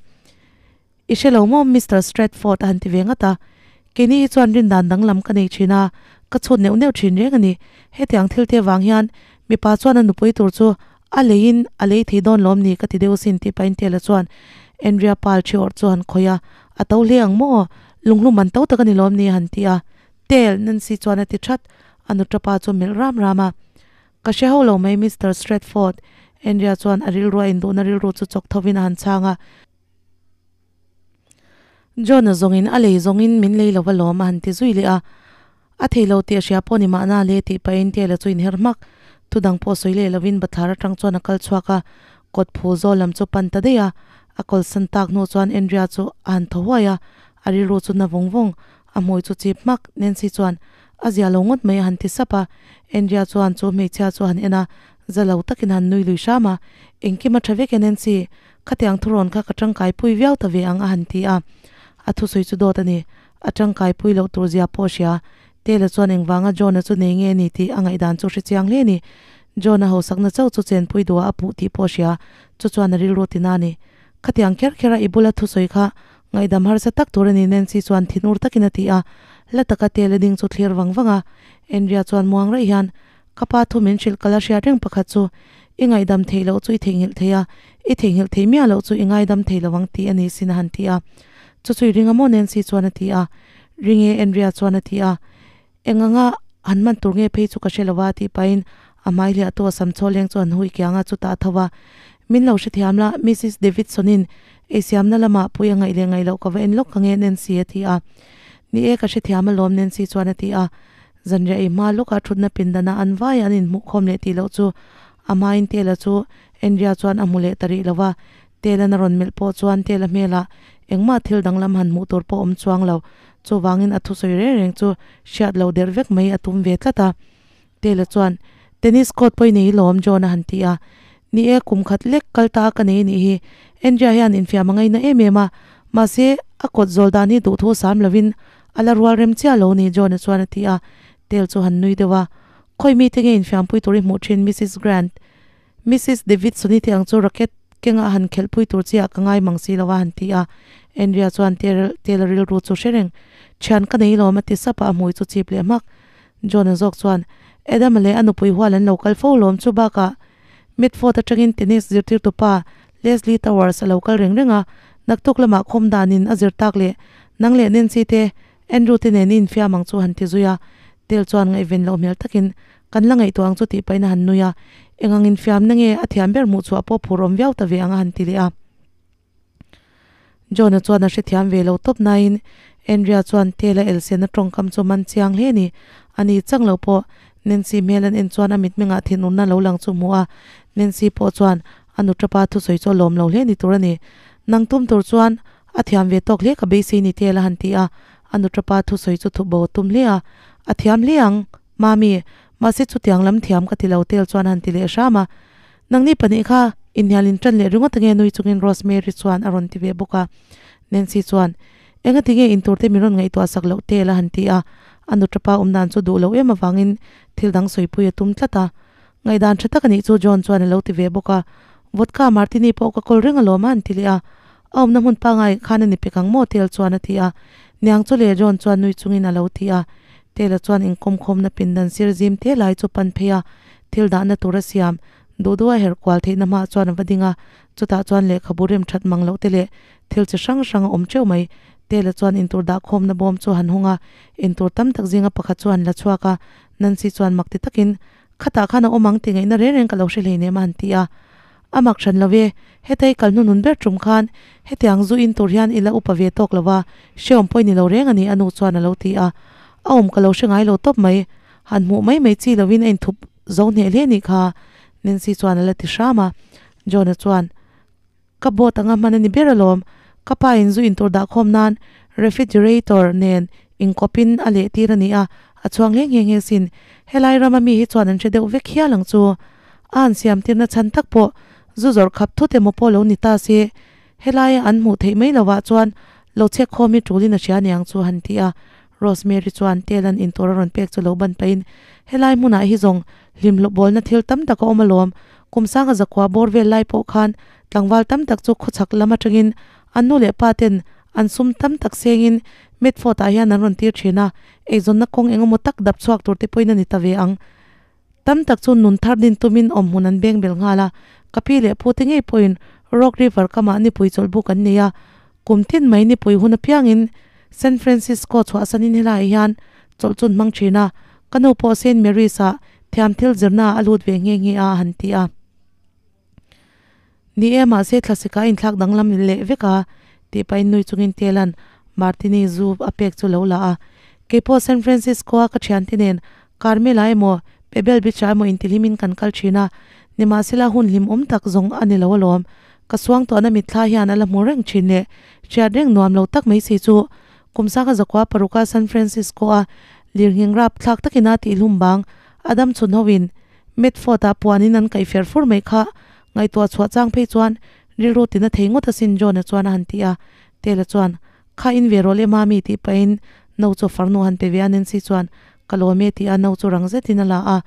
Speaker 1: I hre lo maw Mister Stratford a han ti ve ngat a, keini hi chuan rindan danglam ka nei thin a, ka chhut neuh neuh thin reng a ni. Hetiang thil te vang hian mipa chuan a nupui tur chu a leiin a lei thei dawn lawm ni ka ti deuh sin tih pahin Tela chuan Andrea pal thi awrh chu a han khawih a, a to hle ang maw? Lunghlum an to tak a ni lawm ni a han ti a, Tel, Nancy chuan a ti that, a nuṭapa chu a melh ram ram a. Ka hre ho lo mai Mister Stratford, Andrea chuan a rilru a induhna rilru chu chawk thovin a han chhang a. John-a zawngin a lei zawngin min lei lo va lawm a han ti zui leh a. A thei lo tih a hria pawh ni mahna le tih pahin Taylor chu inher hmak. Thu dang pawh sawi leh lovin bathlar atang chuan a kal chhuak a, kawt phu zawl lam chu pan ta daih a. A kawlsan tak hnu chuan Andrea chu a han thaw huai a, a rilru chu na vawng vawng. A hmui chu chip hmak, Nancy chuan a zia lo ngawt mai a han ti sap a. Andrea chuan chu hmeichhia chu a han en a, za lo takin a han nui lui hram a. Engkim a tha vek e Nancy, khatiang thurawn kha ka tangkai pui viau ta ve ang a han ti a. A thusawi chu dawt a ni. A tangkai pui loh tur zia pawh a hria. Taylor chuan engvanga John-a chu nei nge ni tih a ngaihdan chu hre chiang hle a ni. John-a hausakna chauh chu chenpui duhah a puh tih pawh a hria. Chu chuan a rilru tina a ni. Khatiang kher kher a i bula thusawi kha Ngaihdam harsa tak tur a ni Nancy chuan thinur takin a ti a, hla taka tel a ding chu thlir vang vang a. Andrea chuan muang raih hian, Ka pa thu min hrilh kal a hriat reng pakhat chu, i ngaihdam theih loh chu i theihnghilh thei a, i theihnghilh theih miah loh chu i ngaidam thei lo ang tih a ni sin a han ti a. Chu chu i ring a maw Nancy chuan a ti a. Ring e Andrea chuan a ti a. Eng anga han man tur nge phei chu ka hre lo a tih pahin a hmai hliah tu a sam chhaw leng chu an hui kiang a, chutah a tho a. Min lo hrethiam la, Missus Davidson-in eisiamna lamah pui a ngaih leh ngaih loh ka va en lawk ka nge Nancy a ti a. Ni e, ka hrethiam alawm Nancy chuan a ti a. Zanriah ei hma lawka thutna pindana an vai an inhmuhkhawm leh tih loh chu a hmain Tela chu Andrea chuan a hmu leh ta rih lo va. Telan a rawn melh pawh chuan Tela hmelah engmah thil danglam han hmuh tur pawh awm chuang lo. Chuvangin a thusawi reng reng chu hriat lo der vek mai a tum ve tlat a. Tela chuan, Tennis court pawh i nei lawm John a han ti a. Ni e, kum khat lek kal ta ka nei anih hi. Andrea hian infiam a ngaina em em a. Mahse, a kawt zawl dan hi duhthu sam lovin a la rual rem chiah lo ni John-a chuan a ti a. Tel chu han nui deuh a. Khawi mite nge infiampui tur i hmuh thin Missus Grant? Missus Davidson-i te ang chu racket kengah han khelhpui tur chiah ka ngai mang si lo a han ti a. Andrea chuan Taylor rilru chu hre reng. Thian ka nei lawm a ti sap a, a hmui chu chip leh hmak. John-a zawk chuan Adam-a leh a nupui hual an lo kal fo lawm chu bakah Medford atangin tennis zirtirtu pa Leslie Towers a lo kal reng reng a, naktuk lamah khawm danin a zir tak leh nang leh Nancy te Andrew te nen i infiam ang chu han ti zui a. Tel chuan ngaihven loh hmel takin Kan la ngaihtuah ang chu tih pahin a han nui a, eng ang infiamna nge a thiam ber hmuh chhuah pawh phur awm viau ta ve ang a han ti leh a. John-a chuan a hrethiam ve lo tawp nain Andrea chuan Tela elsiana tawngkam chu man chiang hle a ni. A ni chang lo pawh Nancy hmel an en chuan a mitmengah thinurna lo lang chu hmu a, Nancy pawh chuan a nuṭapa thusawi chu a lawm lo hle ni tur a ni. Nang tum tur chuan a thiam ve tawk hle ka beisei ni Tela han ti a, a nuṭapa thusawi chu thubo a tum hle a, a thiam hle ang. Mami, mahse chutiang lam thiam ka ti lo tel chuan han ti leh hram a. Nangni pahnih kha inhnial in tan leh ringawt ange nui chungin Rosemary chuan a rawn ti ve bawk a. Nancy chuan, Enga tinge in turte min rawn ngaihtuah sak loh tel a han ti a. A nuṭapa awm dan chu duh loh em avangin thil dang sawipui a tum tlat a. Ngaihdan tha tak a nih chu John chuan a lo ti ve bawk a. Vodka martini pawh ka kawl reng alawm a han ti leh a. A awmna hmun pangai khan a ni pek ang maw Tel chuan a ti a. Niang chu le John chuan nui chungin a lo ti a. Tela chuan inkawmkhawmna pindan sir zim te lai chu pan phei a, thil dahna tur a siam. Duh duh a herh kual theihna hmaah chuan a va ding a, chutah chuan lehkhabu rem that mang loh te leh thil chi hrang hrang a awm teuh mai. Tela chuan intur dahkhawmna bawm chu a han hung a, intur tam tak zinga pakhat chu a han la chhuak a. Nancy chuan mak ti takin, Khatah khan a awm ang tih ngaihna reng reng ka lo hre hleinem a han ti a. A mak hran lo e, heta i kal hnunun ber tum khan hetiang zu in tur hian i la upa ve tawk lo va, hreawm pawh i ni lo reng a ni a nu chuan a lo ti a. A awm ka lo hre ngai lo tawp mai, han hmuh mai mai chi lovin a inthup zo hneh hle nih kha Nancy chuan a la ti hram a. John-a chuan. Ka boat anga hman a ni ber alawm. Ka pa in zu intur dah khawm nan refrigerator nen inkawpin a leh tir a ni a, a chhuang hle nghe nghe sin. Helai rama mi hi chuan an hre deuh vek hial ang chu. A han siam tirna chhan tak pawh zu zawrh khap thut emaw pawh lo ni ta se, helaia an hmuh theih mai lovah chuan lo chhek khawm hi tulin a hria niang chu han ti a. Rosemary chuan tel an intur a rawn pek chu lo ban pahin, Helai hmunah hi zawng hlimhlawh bawlna thil tam tak a awm alawm. Kum sanga zakua bawr vel lai pawh khan tlangval tam tak chu khawchhak lam atangin an nu leh pa ten an sum tam tak sengin Medford ah hian an rawn tir thin a, eizawnna kawng engemaw tak dap chhuak tur te pawhin a ni ta ve ang. Tam tak chu nun thar din tumin awm hmun an beng bel nghal a, ka pi leh pu te ngei pawhin Rock River kamah nipui chawlhbuk an nei a, kum tin mai nipui hun apiangin San Francisco chhuahsanin helaiah hian chawlh chun hmang thin a, ka nu pawh Saint Mary's ah thiam thil zirna ah a lut ve nghe nghe a, a han ti a. Ni e, mahse thlasika a inthlak danglam leh vek a, tih pahin nui chungin Telan Martini zu a pek chu lo la a. Keipawh San Francisco-a ka thiante nen Carmela emaw Pebble Beach-ah emaw intihlimin kan kal thin a, nimahsela hun hlimawm tak zawng a ni lo alawm. Ka suangtuahna mitthla hian a la hmu reng thin leh hriat reng nuam lo tak mai si chu kum sanga zakua paruka San Francisco-a lirnghing rapthlak takina tihlum bang a dam chhun hoin Medford-ah puanin an kaih fer fur mai kha ngaihtuah chhuah chang phei chuan rilru tina thei ngawt asin John-a chuan a han ti a. Tela chuan, Kha in ve rawh le mami tih pahin no chu farnu han pe ve a Nancy chuan, Ka lawm e ti a no chu rang zetin a la a.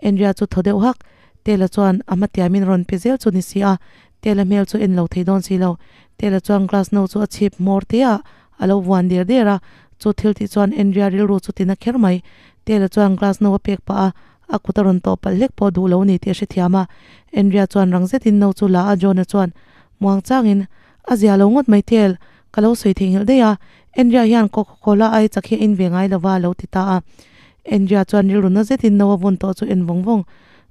Speaker 1: Andrea chu thaw deuh hak. Tela chuan a hmatiamin rawn pe zel chu ni si a, Tela hmel chu en lo thei dawn si lo. Tela chuan glass no chu a chhip hmawr te a, a lo vuan der der a, chu thil tih chuan Andrea rilru chu tina kher mai. Tela chuan glass no a pek pah a, A kut a rawn tawh palh hlek pawh duh lo ni tih a hrethiam a. Andrea chuan rang zetin no chu la a, John-a chuan muang changin, A zia lo ngawt mai tel, ka lo sawi theihnghilh daih a, Andrea hian Coca Cola ai chak hi a in ve ngai lova a lo ti ta a. Andrea chuan rilru na zetin no a vun tawh chu en vawng vawng.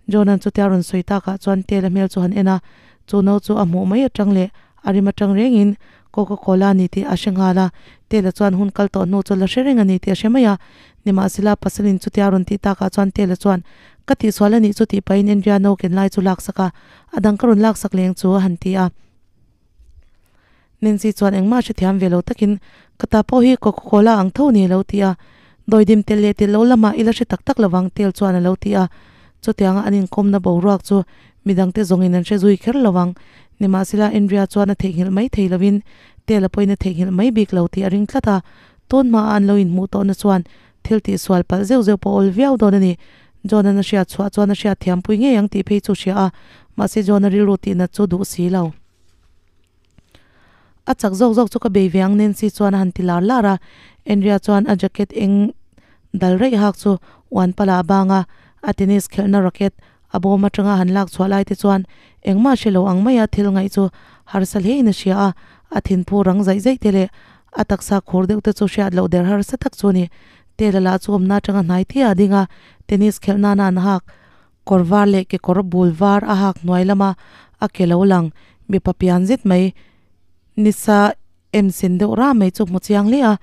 Speaker 1: John-a'n chutia rawn sawi takah chuan tel a hmel chu han en a, chu no chu a hmuh mai atang leh a rim atang rengin Coca Cola ni tih a hre nghal a, Tela chuan hun kal tawh hnu chu la hre reng a ni tih a hre mai a. Nimahsela, pasalin chutia rawn tih takah chuan Tela chuan, Ka tihsual a nih chu tih pahin Andrea no ken lai chu laksak a, a dang ka rawn laksak leng chu a han ti a. Nancy chuan engmah hrethiam ve lo takin, Ka ta pawh hi Coca Cola ang tho ni a lo ti a. Dawidim tel leh tel lo lamah i la hre tak tak lovang Tel chuan a lo ti a. Chutianga an inkawmna boruak chu midangte zawngin an hre zui kher lovang. Nimahsela Andrea chuan a theihnghilh mai thei lovin Tel a pawhin a theihnghilh mai bik lo tih a ring tlat a. Tun hmaah an lo inhmuh tawhna chuan thil tihsual palh zeuh zeuh pawh awl viau dawn a ni. John-a'n a hriat chhuah chuan a hriat thiampui ngei ang tih phei chu hria a, mahse John-a rilru tihnat chu duh si lo. A chak zawk zawk chu ka bei ve ang Nancy chuan a han ti lar lar a, Andrea chuan a jacket eng dal raih hak chu uan pala a bang a, a tennis khelhna racket a bawm atanga han lak chhuah lai te chuan engmah hre lo ang maia thil ngaih chu harsa hle in a hria a, a thinphu rang zaih zaih te leh a taksa khur deuh te chu hriat loh der harsa tak chu a ni. Tela lah chu awmna atanga hnai tia a ding a, tennis khelh nana an hak Kawr var leh kekawr bul var a hak hnuai lama a ke lo lang mipa pian zet mai nisa em sen deuh ra mai chu hmu chiang hle a.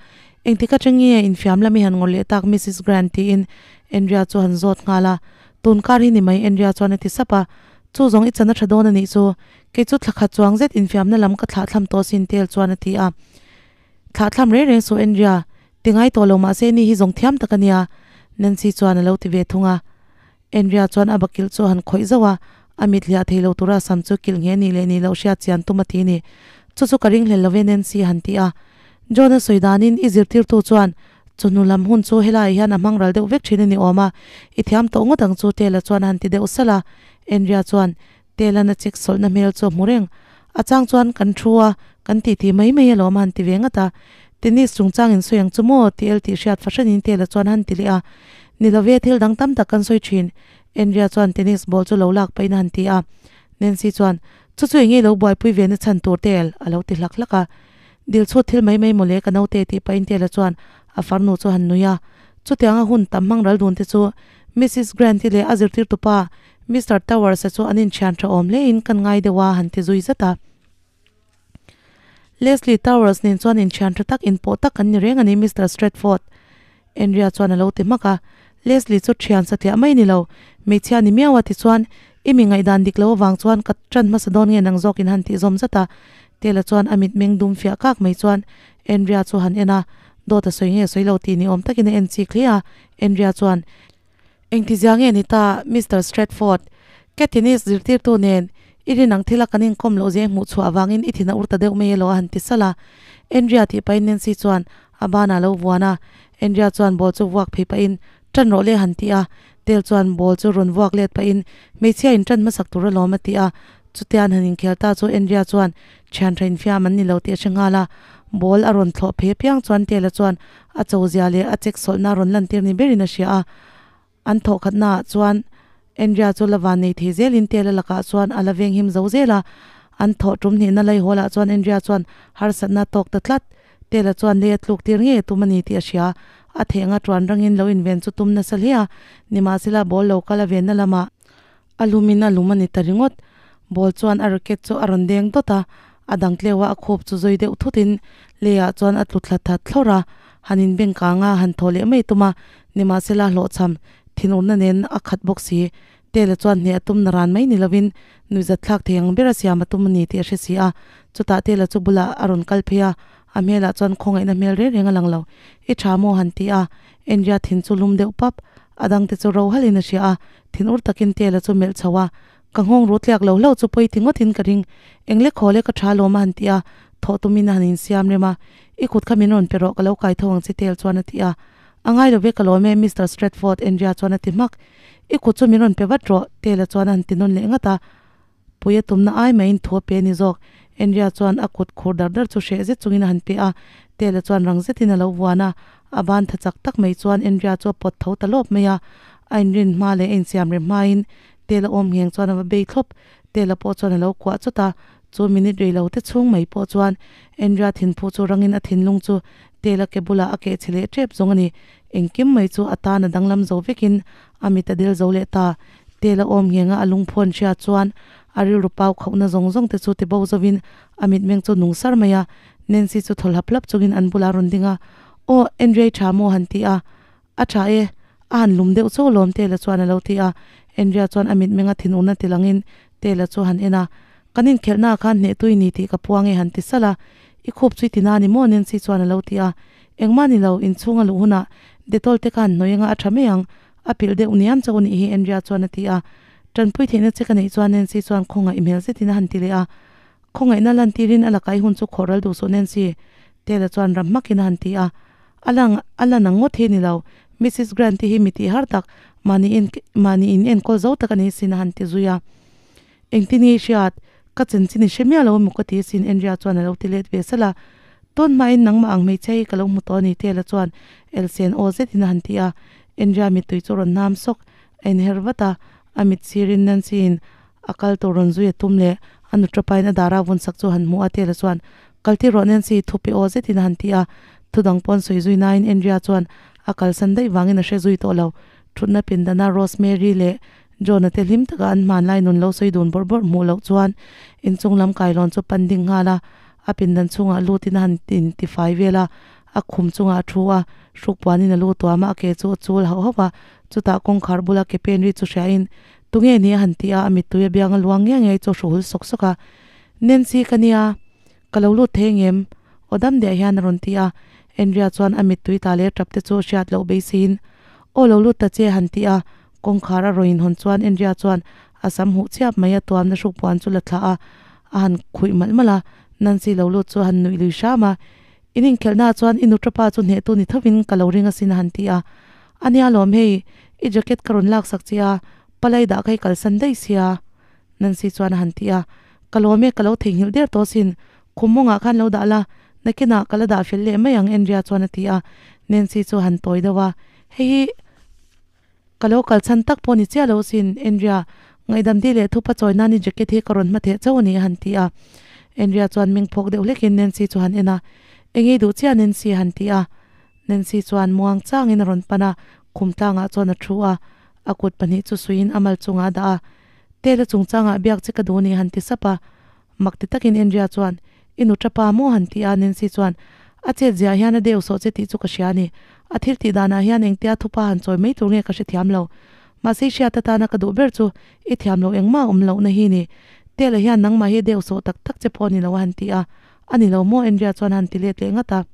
Speaker 1: Engtik atang nge infiam lam i han ngawr leh tak Missus Grant tiin Andrea chu han zawt nghal a. Tun kar hi ni mai Andrea chuan a ti sap a. Chu zawng i chan a tha dawn a nih chu. Kei chu thla khat chuang zet infiamna lam ka thlahthlam tawh sin tel chuan a ti a. Thlahthlam reng reng suh Andrea, ti ngai tawh lo mahse ni hi zawng thiam tak a nia Nancy chuan a lo ti ve thung a. Andrea chuan a bakilh chu a han khawih zauh a, a mit hliah thei lo tura sam chu kilh nge nih leh nih loh hriat chian tum a ti ni. Chu chu ka ringhlel lo ve Nancy a han ti a. John a sawi danin i zirtirtu chuan chawhnu lam hun chu helaiah hian a hmang ral deuh vek thin a ni awm a, i thiam tawh ngawt ang chu Tela chuan a han ti deuh salh a. Andrea chuan Telan a chik sawlhna hmel chu a hmu reng. A chang chuan kan thu a, kan titi mai mai alawm a han ti ve ngat a. Tennis chungchang in sawi ang chu maw? Ti el tih hriat fahranin Tela chuan a han ti leh a. Ni love, thil dang tam tak kan sawi thin. Andrea chuan tennis ball chu lo lak pahin a han ti a. Nancy chuan, Chu chu enge lo buaipui ve na chhan tur Tel? a lo ti hlak hlak a. Dil chhut thil mai mai mawle ka naute tih pahin Tela chuan a farnu chu a han nui a. Chutianga hun tam hmang ral dun te chu Missus Grant-i leh a zirtirtupa Mister Towers-a chu an inthian tha awm hle in kan ngai deuh a, han ti zui zat a. Leslie Towers nen chuan inthian tha tak inpawh tak kan ni reng a ni Mister Stratford. Andrea chuan a lo ti hmak a. Leslie chu thian satliah mai ni lo, hmeichhia ni miau a ti chuan I mi ngaihdan dik lo avang chuan ka ṭan hmasa dawn nge nang zawkin han tih zawm zat a. Tela chuan a mitmeng dum fiah kak mai chuan Andrea chu han en a, dawt a sawi nge sawi lo tih ni awm takin a en chik hle a. Andrea chuan, Engtizia nge ni ta, Mister Stratford? Katniss zirtirtu nen i rin ang thila kan inkawm loh zia i hmuh chhuah avangin i thin a ur ta deuh mai elaw a han ti salh a. Andrea tih pahin Nancy chuan a banah lo vuan a. Andrea chuan ball chu vuak phei pahin, Ṭan rawh le a han ti a. Tel chuan ball chu rawn vuak let pahin, Hmeichhia in ṭan hmasak tur alawm a ti a. Chutia an han inkhel ta chu Andrea chuan thian ṭha infiam an ni lo tih a hre nghal a. Ball a rawn thlawh phei apiang chuan Tela chuan a cho zia leh a chek sawlhna a rawn lantir ni berin a hria a. An thawh khatnaah chuan Andrea chu la van nei thei zelin Tela lakah chuan a la venghim zo zel a. An thawh tum hnihna laihawl ah chuan Andrea chuan harsatna a tawk ta tlat. Tela chuan lei a tluk tir ngei a tum a ni tih a hria. A thehng a tuan rangin lo inven chu tum nasa hle a, nimahsela ball lo kal a venna lamah a lumin a lum a ni ta ringawt. Ball chuan a racket chu a rawn deng dawt a, a dang tleuh a a khup chu zawi deuh thutin leiah chuan a tlu thla that thlawrh a, han inbeng kang a, han thaw leh mai tum a, nimahsela hlawhchham thinurna nen a khat bawk si. Tela chuan hneh a tum na ran mai ni lovin nuihzat thlak thei ang bera siam a tum a ni tih a hre si a, chutah Tela chu bulah a rawn kal phei a, a hmelah chuan khawngaihna hmel reng reng a lang lo. I tha maw han ti a, Andrea thin chu lum deuh pap, a dangte chu ro halhin a hria a, thin ur takin Tela chu melh chho a, Ka nghawng ru tliak lo hlauh chu pawi ti ngawtin ka ring, engle khaw le ka tha lawm a han ti a, thawh tumin a han insiam rem a, I kut kha min rawn pe rawh ka lo kai tho ang che Tel chuan a ti a, A ngai lo ve ka lawm e Mister Stratford Andrea chuan a ti hmak, I kut chu min rawn pe vat rawh Tela chuan a han ti nawn leh ngat a, Pui a tumna ai maiin thu a pe ni zawk. Andrea chuan a kut khur dar dar chu hreh zet chungin a han pe a, Tela chuan rang zetin a lo vuan a, a ban tha chak tak mai chuan Andrea chu a pawt tho ta lawp mai a, a inrin hma leh a insiam rem hmain Tela awm ngheng chuan a va bei thlawp. Tela pawh chuan a lo kuah chawt a, chu minute rei lo te chhung mai pawh chuan Andrea thinphu chu rangin a thinlung chu Tela ke bulah a keh chhe leh tep zawng a ni. Engkim mai chu a tan a danglam zo vekin a mit a del zo leh ta. Tela awm nghenga a lungphawn hria chuan a rilru pau khauhna zawng zawng te chu ti bo zovin a mitmeng chu nung sar mai a. Nancy chu thaw hlap hlap chungin an bulah a rawn ding a, Aw, Andrei tha maw? han ti a. A tha e, a han lum deuh chauh lawm Tela chuan a lo ti a. Andrea chuan a mitmenga thinurna ti langin Tela chu han en a, Kan inkhelhnaah khan hnehtui ni tih ka puang e han ti salh a. I khup chu i ti na ni maw? Nancy chuan a lo ti a. Engmah ni lo, inchhunga luh hunah Dettol te kha han hnawih anga a tha mai ang, a pilh deuh niam chauh anih hi Andrea chuan a ti a. Tanpui theihna che ka neih chuan Nancy chuan khawngaih hmel zetin a han ti leh a. Khawngaihna lantirin a lakai hun chu khawh ral duh suh Nancy, Taylor chuan ram hmakin a han ti a. A lang a lan ang ngawt hi ni lo, Missus Grant-i hi mi tih har tak, mahni in mahni in enkawl zo tak a ni sin a han ti zui a. Engtin nge i hriat? Ka chanchin i hre miah lo emaw ka ti asin Andrea chuan a lo ti let ve salh a. Tawn hmain nangmah ang hmeichhia hi ka lo hmu tawh a ni Taylor chuan elsen aw zetin a han ti a. Andrea mittui chu a rawn hnam sawk. A inher vat a, a mit sirin Nancy-in a kal tur rawn zui a tum leh a nuṭapain a dara vun sak chu han hmuh a Taylor chuan Kal tir rawh Nancy, thupe aw zetin a han ti a. Thu dang pawn sawi zui nain Andrea chuan a kalsan daih vangin a hre zui tawh lo. Thutna pindana Rosemary leh John-a te hlim taka an hmanlai nun lo sawi dun bawrh bawrh hmuh loh chuan inchung lam kailawn chu pan ding nghal a, a pindan chhungah lutin a han in ti fai vel a, a khum chungah a thu a, hruk puanin a lu tuam a, a ke chu a chul hauh hauh a, chutah kawngkhar bula ke pen ri chu hriain Tunge ni a han ti a, a mittui a biang a luang ngiang ngiai chu a hru hul sawk sawk a, Nancy ka nia, ka lo lut thei ngem? Aw dam deh hian a rawn ti a, Andrea chuan a mittui tla leh tap te chu hriat loh beiseiin Aw lo lut ta che a han ti a, kawngkhar a rawn inhawn chuan Andrea chuan a sam huh chhiap mai a tuamna hruk puan chu la thlah a, a han khuih malh malh a, Nancy lo lut chu a han nuih lui hram a, In inkhelhnaah chuan i nuṭapa chu hnehtu ni thovin ka lo ring asin a han ti a, A nia lawm hei, i jacket ka rawn laksak che a, palai dah kha i kalsan daih sia Nancy chuan a han ti a, Ka lawm e, ka lo theihnghilh der tawh asin, khum mawngah khan lo dah la, nakinah ka la dah fel leh mai ang Andrea chuan a ti a, Nancy chu a han tawi deuh a, Hei hi ka lo kalchhan tak pawh ni chiah lo asin Andrea, ngaihdam di leh thupa chawi nan i jacket hi ka rawn hma theh chauh a ni a han ti a, Andrea chuan meng phawk deuh hlekin Nancy chu han en a, Eng ei duh chiah Nancy a han ti a, Nancy chuan muang changin a rawn pan a, khum tlangah chuan a thu a, a kut pahnih chu suiin a mal chungah a dah a, Tela chungchangah biak che ka duh ni han ti sap a. Mak ti takin Andrea chuan, I nu tapa maw? han ti a, Nancy chuan, A chet ziah hian a deuh sawh che tih chu ka hria a ni. A thil tih danah hian engtia thupa han chawi mai tur nge ka hrethiam lo. Mahse i hriat atana ka duh ber chu i thiam loh engmah a awm lohna hi ni. Tela hian nangmah hi deuh sawh tak tak che pawh a ni lo a han ti a. A ni lo maw? Andrea chuan a han ti let leh ngat a.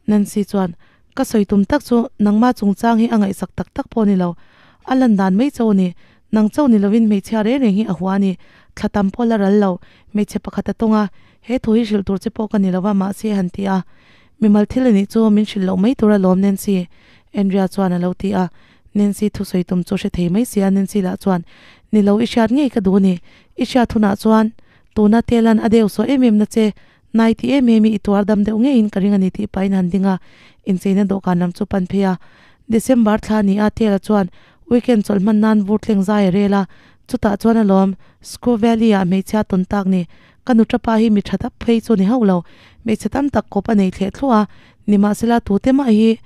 Speaker 1: Nancy chuan, Ka sawi tum tak chu nangmah chungchang hi a ngaihsak tak tak pawh a ni lo. A lan dan mai chauh a ni. Nang chauh ni lovin hmeichhia reng reng hi a hua a ni. Thla tam pawh la ral lo. Hmeichhe pakhat a tawng a, he thu hi hrilh tur che pawh ka ni lo va, mahse a han ti a. Mimal thil a nih chu min hrilh loh mai tur a lawm Nancy, Andrea chuan a lo ti a. Nancy thusawi tum chu hre thei mai si a, Nancy lah chuan, Ni lo, i hriat ngei ka duh a ni. I hriat hunah chuan tuna Telan a deuh saw em em na che, Nai ti em em i i tuar dam deuh ngeiin ka ring a ni tih pahin han ding a, incheina dawhkan lam chu pan phei a. December thla ni a Tela chuan weekend chawlh hman nan vur thleng zai a rel a, chutah chuan alawm Squaw Valley ah hmeichhia tawn tak ni. Ka nu tapa hi mi tha tak phei chu ni hauh lo, hmeichhe tam tak kawp a nei thleh thluah a, nimahsela tute mah hi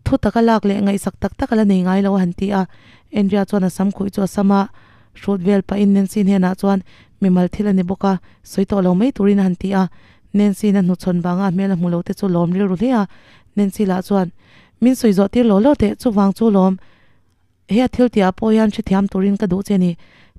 Speaker 1: thu taka lak leh ngaihsak tak tak a la nei ngai lo a han ti a. Andrea chuan a sam khuih chu a sam a hrut vel pahin Nancy hnenah chuan mimal thil a ni bawk a, sawi tawh lo mai turin a han ti a. Nancy-in a hnuchhawn vanga a hmel a hmu lo te chu lawm rilru hle a. Nancy lah chuan, Min sawi zawh tir lo lo teh, chuvang chu lawm. He a thil tihah pawh hian hrethiam turin ka duh che ni.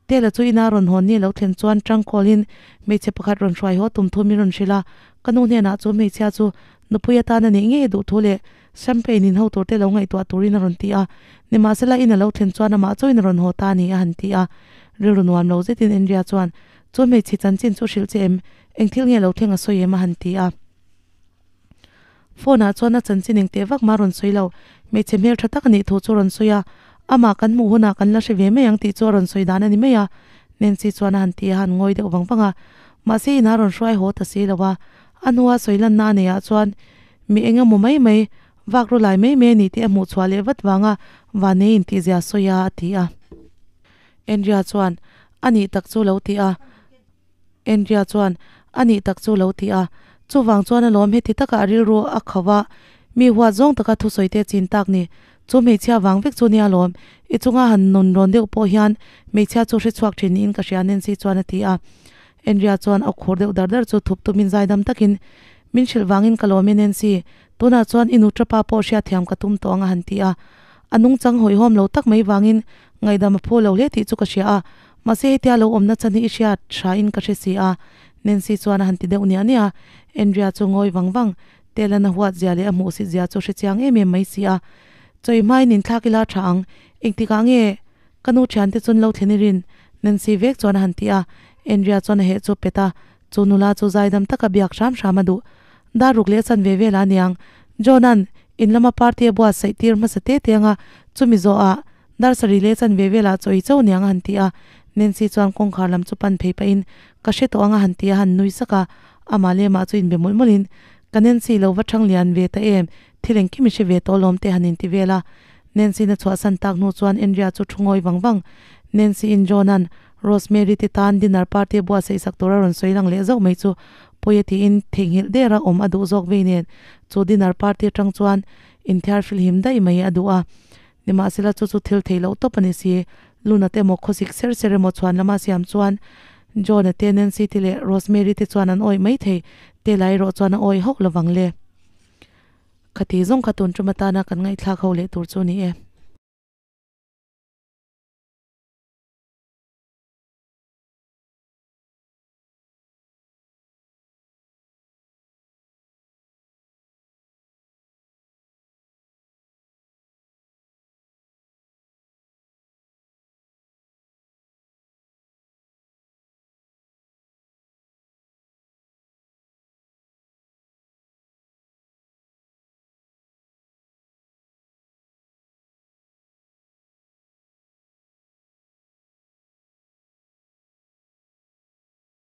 Speaker 1: Tela chu ina rawn hawn ni lo thlen chuan tangkawlin hmeichhe pakhat rawn hruai haw tum thu min rawn hrilh a, ka nu hnenah chu hmeichhia chu nupui atan a nih ngei duh thu leh champagne in ho tur te lo ngaihtuah turin a rawn ti a. Nimahsela in a lo thlen chuan amah chauhin a rawn haw ta a ni a han ti a. Rilru nuam lo zetin Andrea chuan, Chu hmeichhe chanchin chu hrilh che em? Eng thil nge lo thleng a sawi em? a han ti a. Phone ah chuan a chanchin eng teh vak mah a rawn sawi lo. Hmeichhe hmel tha tak a nih thu chu a rawn sawi a, amah kan hmuh hunah kan la hre ve mai ang tih chu a rawn sawi dan a ni mai a. Nancy chuan a han ti a, a han ngawi deuh vang vang a. Mahse inah a rawn hruai haw ta si lo a. A hnua sawi lanna a neih ah chuan mi eng emaw mai mai, vak ru lai mai mai a ni tih a hmuh chhuah leh vat vanga Vanei intihzia sawi a, a ti a. Andrea chuan, A nih tak chu lo ti a. Andrea chuan, A nih tak chu lo ti a. Chuvang chuan alawm heti taka a rilru a kho a, mi huat zawng taka thusawi te chin tak ni. Chu hmeichhia vang vek chu nia lawm. I chunga han nun rawn deuh pawh hian hmeichhia chu hre chhuak thin niin ka hria Nancy chuan a ti a. Andrea chuan a khur deuh dar dar chu thup tumin zaidam takin, Min hrilh vangin ka lawm e Nancy, tunah chuan i nutrapa pawh hriatthiam ka tum tawh ang a han ti a. A nungchang hawihhawm lo tak mai vangin ngaihdam a phu lo hle tih chu ka hria a. Mahse hetia lo awmna chan hi i hriat hra in ka hre si a, Nancy chuan a han ti deuh niah niah a. Andrea chu ngawi vang vang, Telan a huat zia leh a hmuhsit zia chu hre chiang em em mai si a. Chawi hmain inthlak ila tha ang, engtikah nge ka nu thiante chuan lo thlen i rin? Nancy vek chuan a han ti a. Andrea chuan a heh chu pet a, chu nula chu zaidam taka biak hram hram a duh. Dar ruk leh chan ve vel a niang. John-a'n in lama party a buatsaih tir hmasa te te anga chumi zawhah Dar sarih leh chan ve velah chaw i cho niang a han ti a, Nancy chuan kawngkhar lam chu pan phei pahin, Ka hre tawh ang a han ti a han nui sak a, amah leh amah chu inbe mawlh mawlhin, Ka Nancy lo va thang lian ve ta em, thil engkim i hre ve tawh alawm te han inti vel a. Nancy-in a chhuahsan tak hnu chuan Andrea chu thu ngawi vang vang. Nancy-in John-a'n Rosemary te tan dinner party a buatsaih sak tur a rawn sawi lang leh zauh mai chu pawi a tiin theihnghilh der a awm a duh zawk vei nen chu dinner party atang chuan inthiar filhim daih mai a duh a. Nimahsela chu chu thil theih loh tawp a ni si. Luna te emaw khawsik ser ser emaw chhuan lama siam chuan John-a te, Nancy te leh Rosemary te chuan an awih mai thei. Tela erawh chuan a awih hauh lovang le. Khati zawng kha tun tum atana kan ngaihthlak ho leh tur chu a ni e.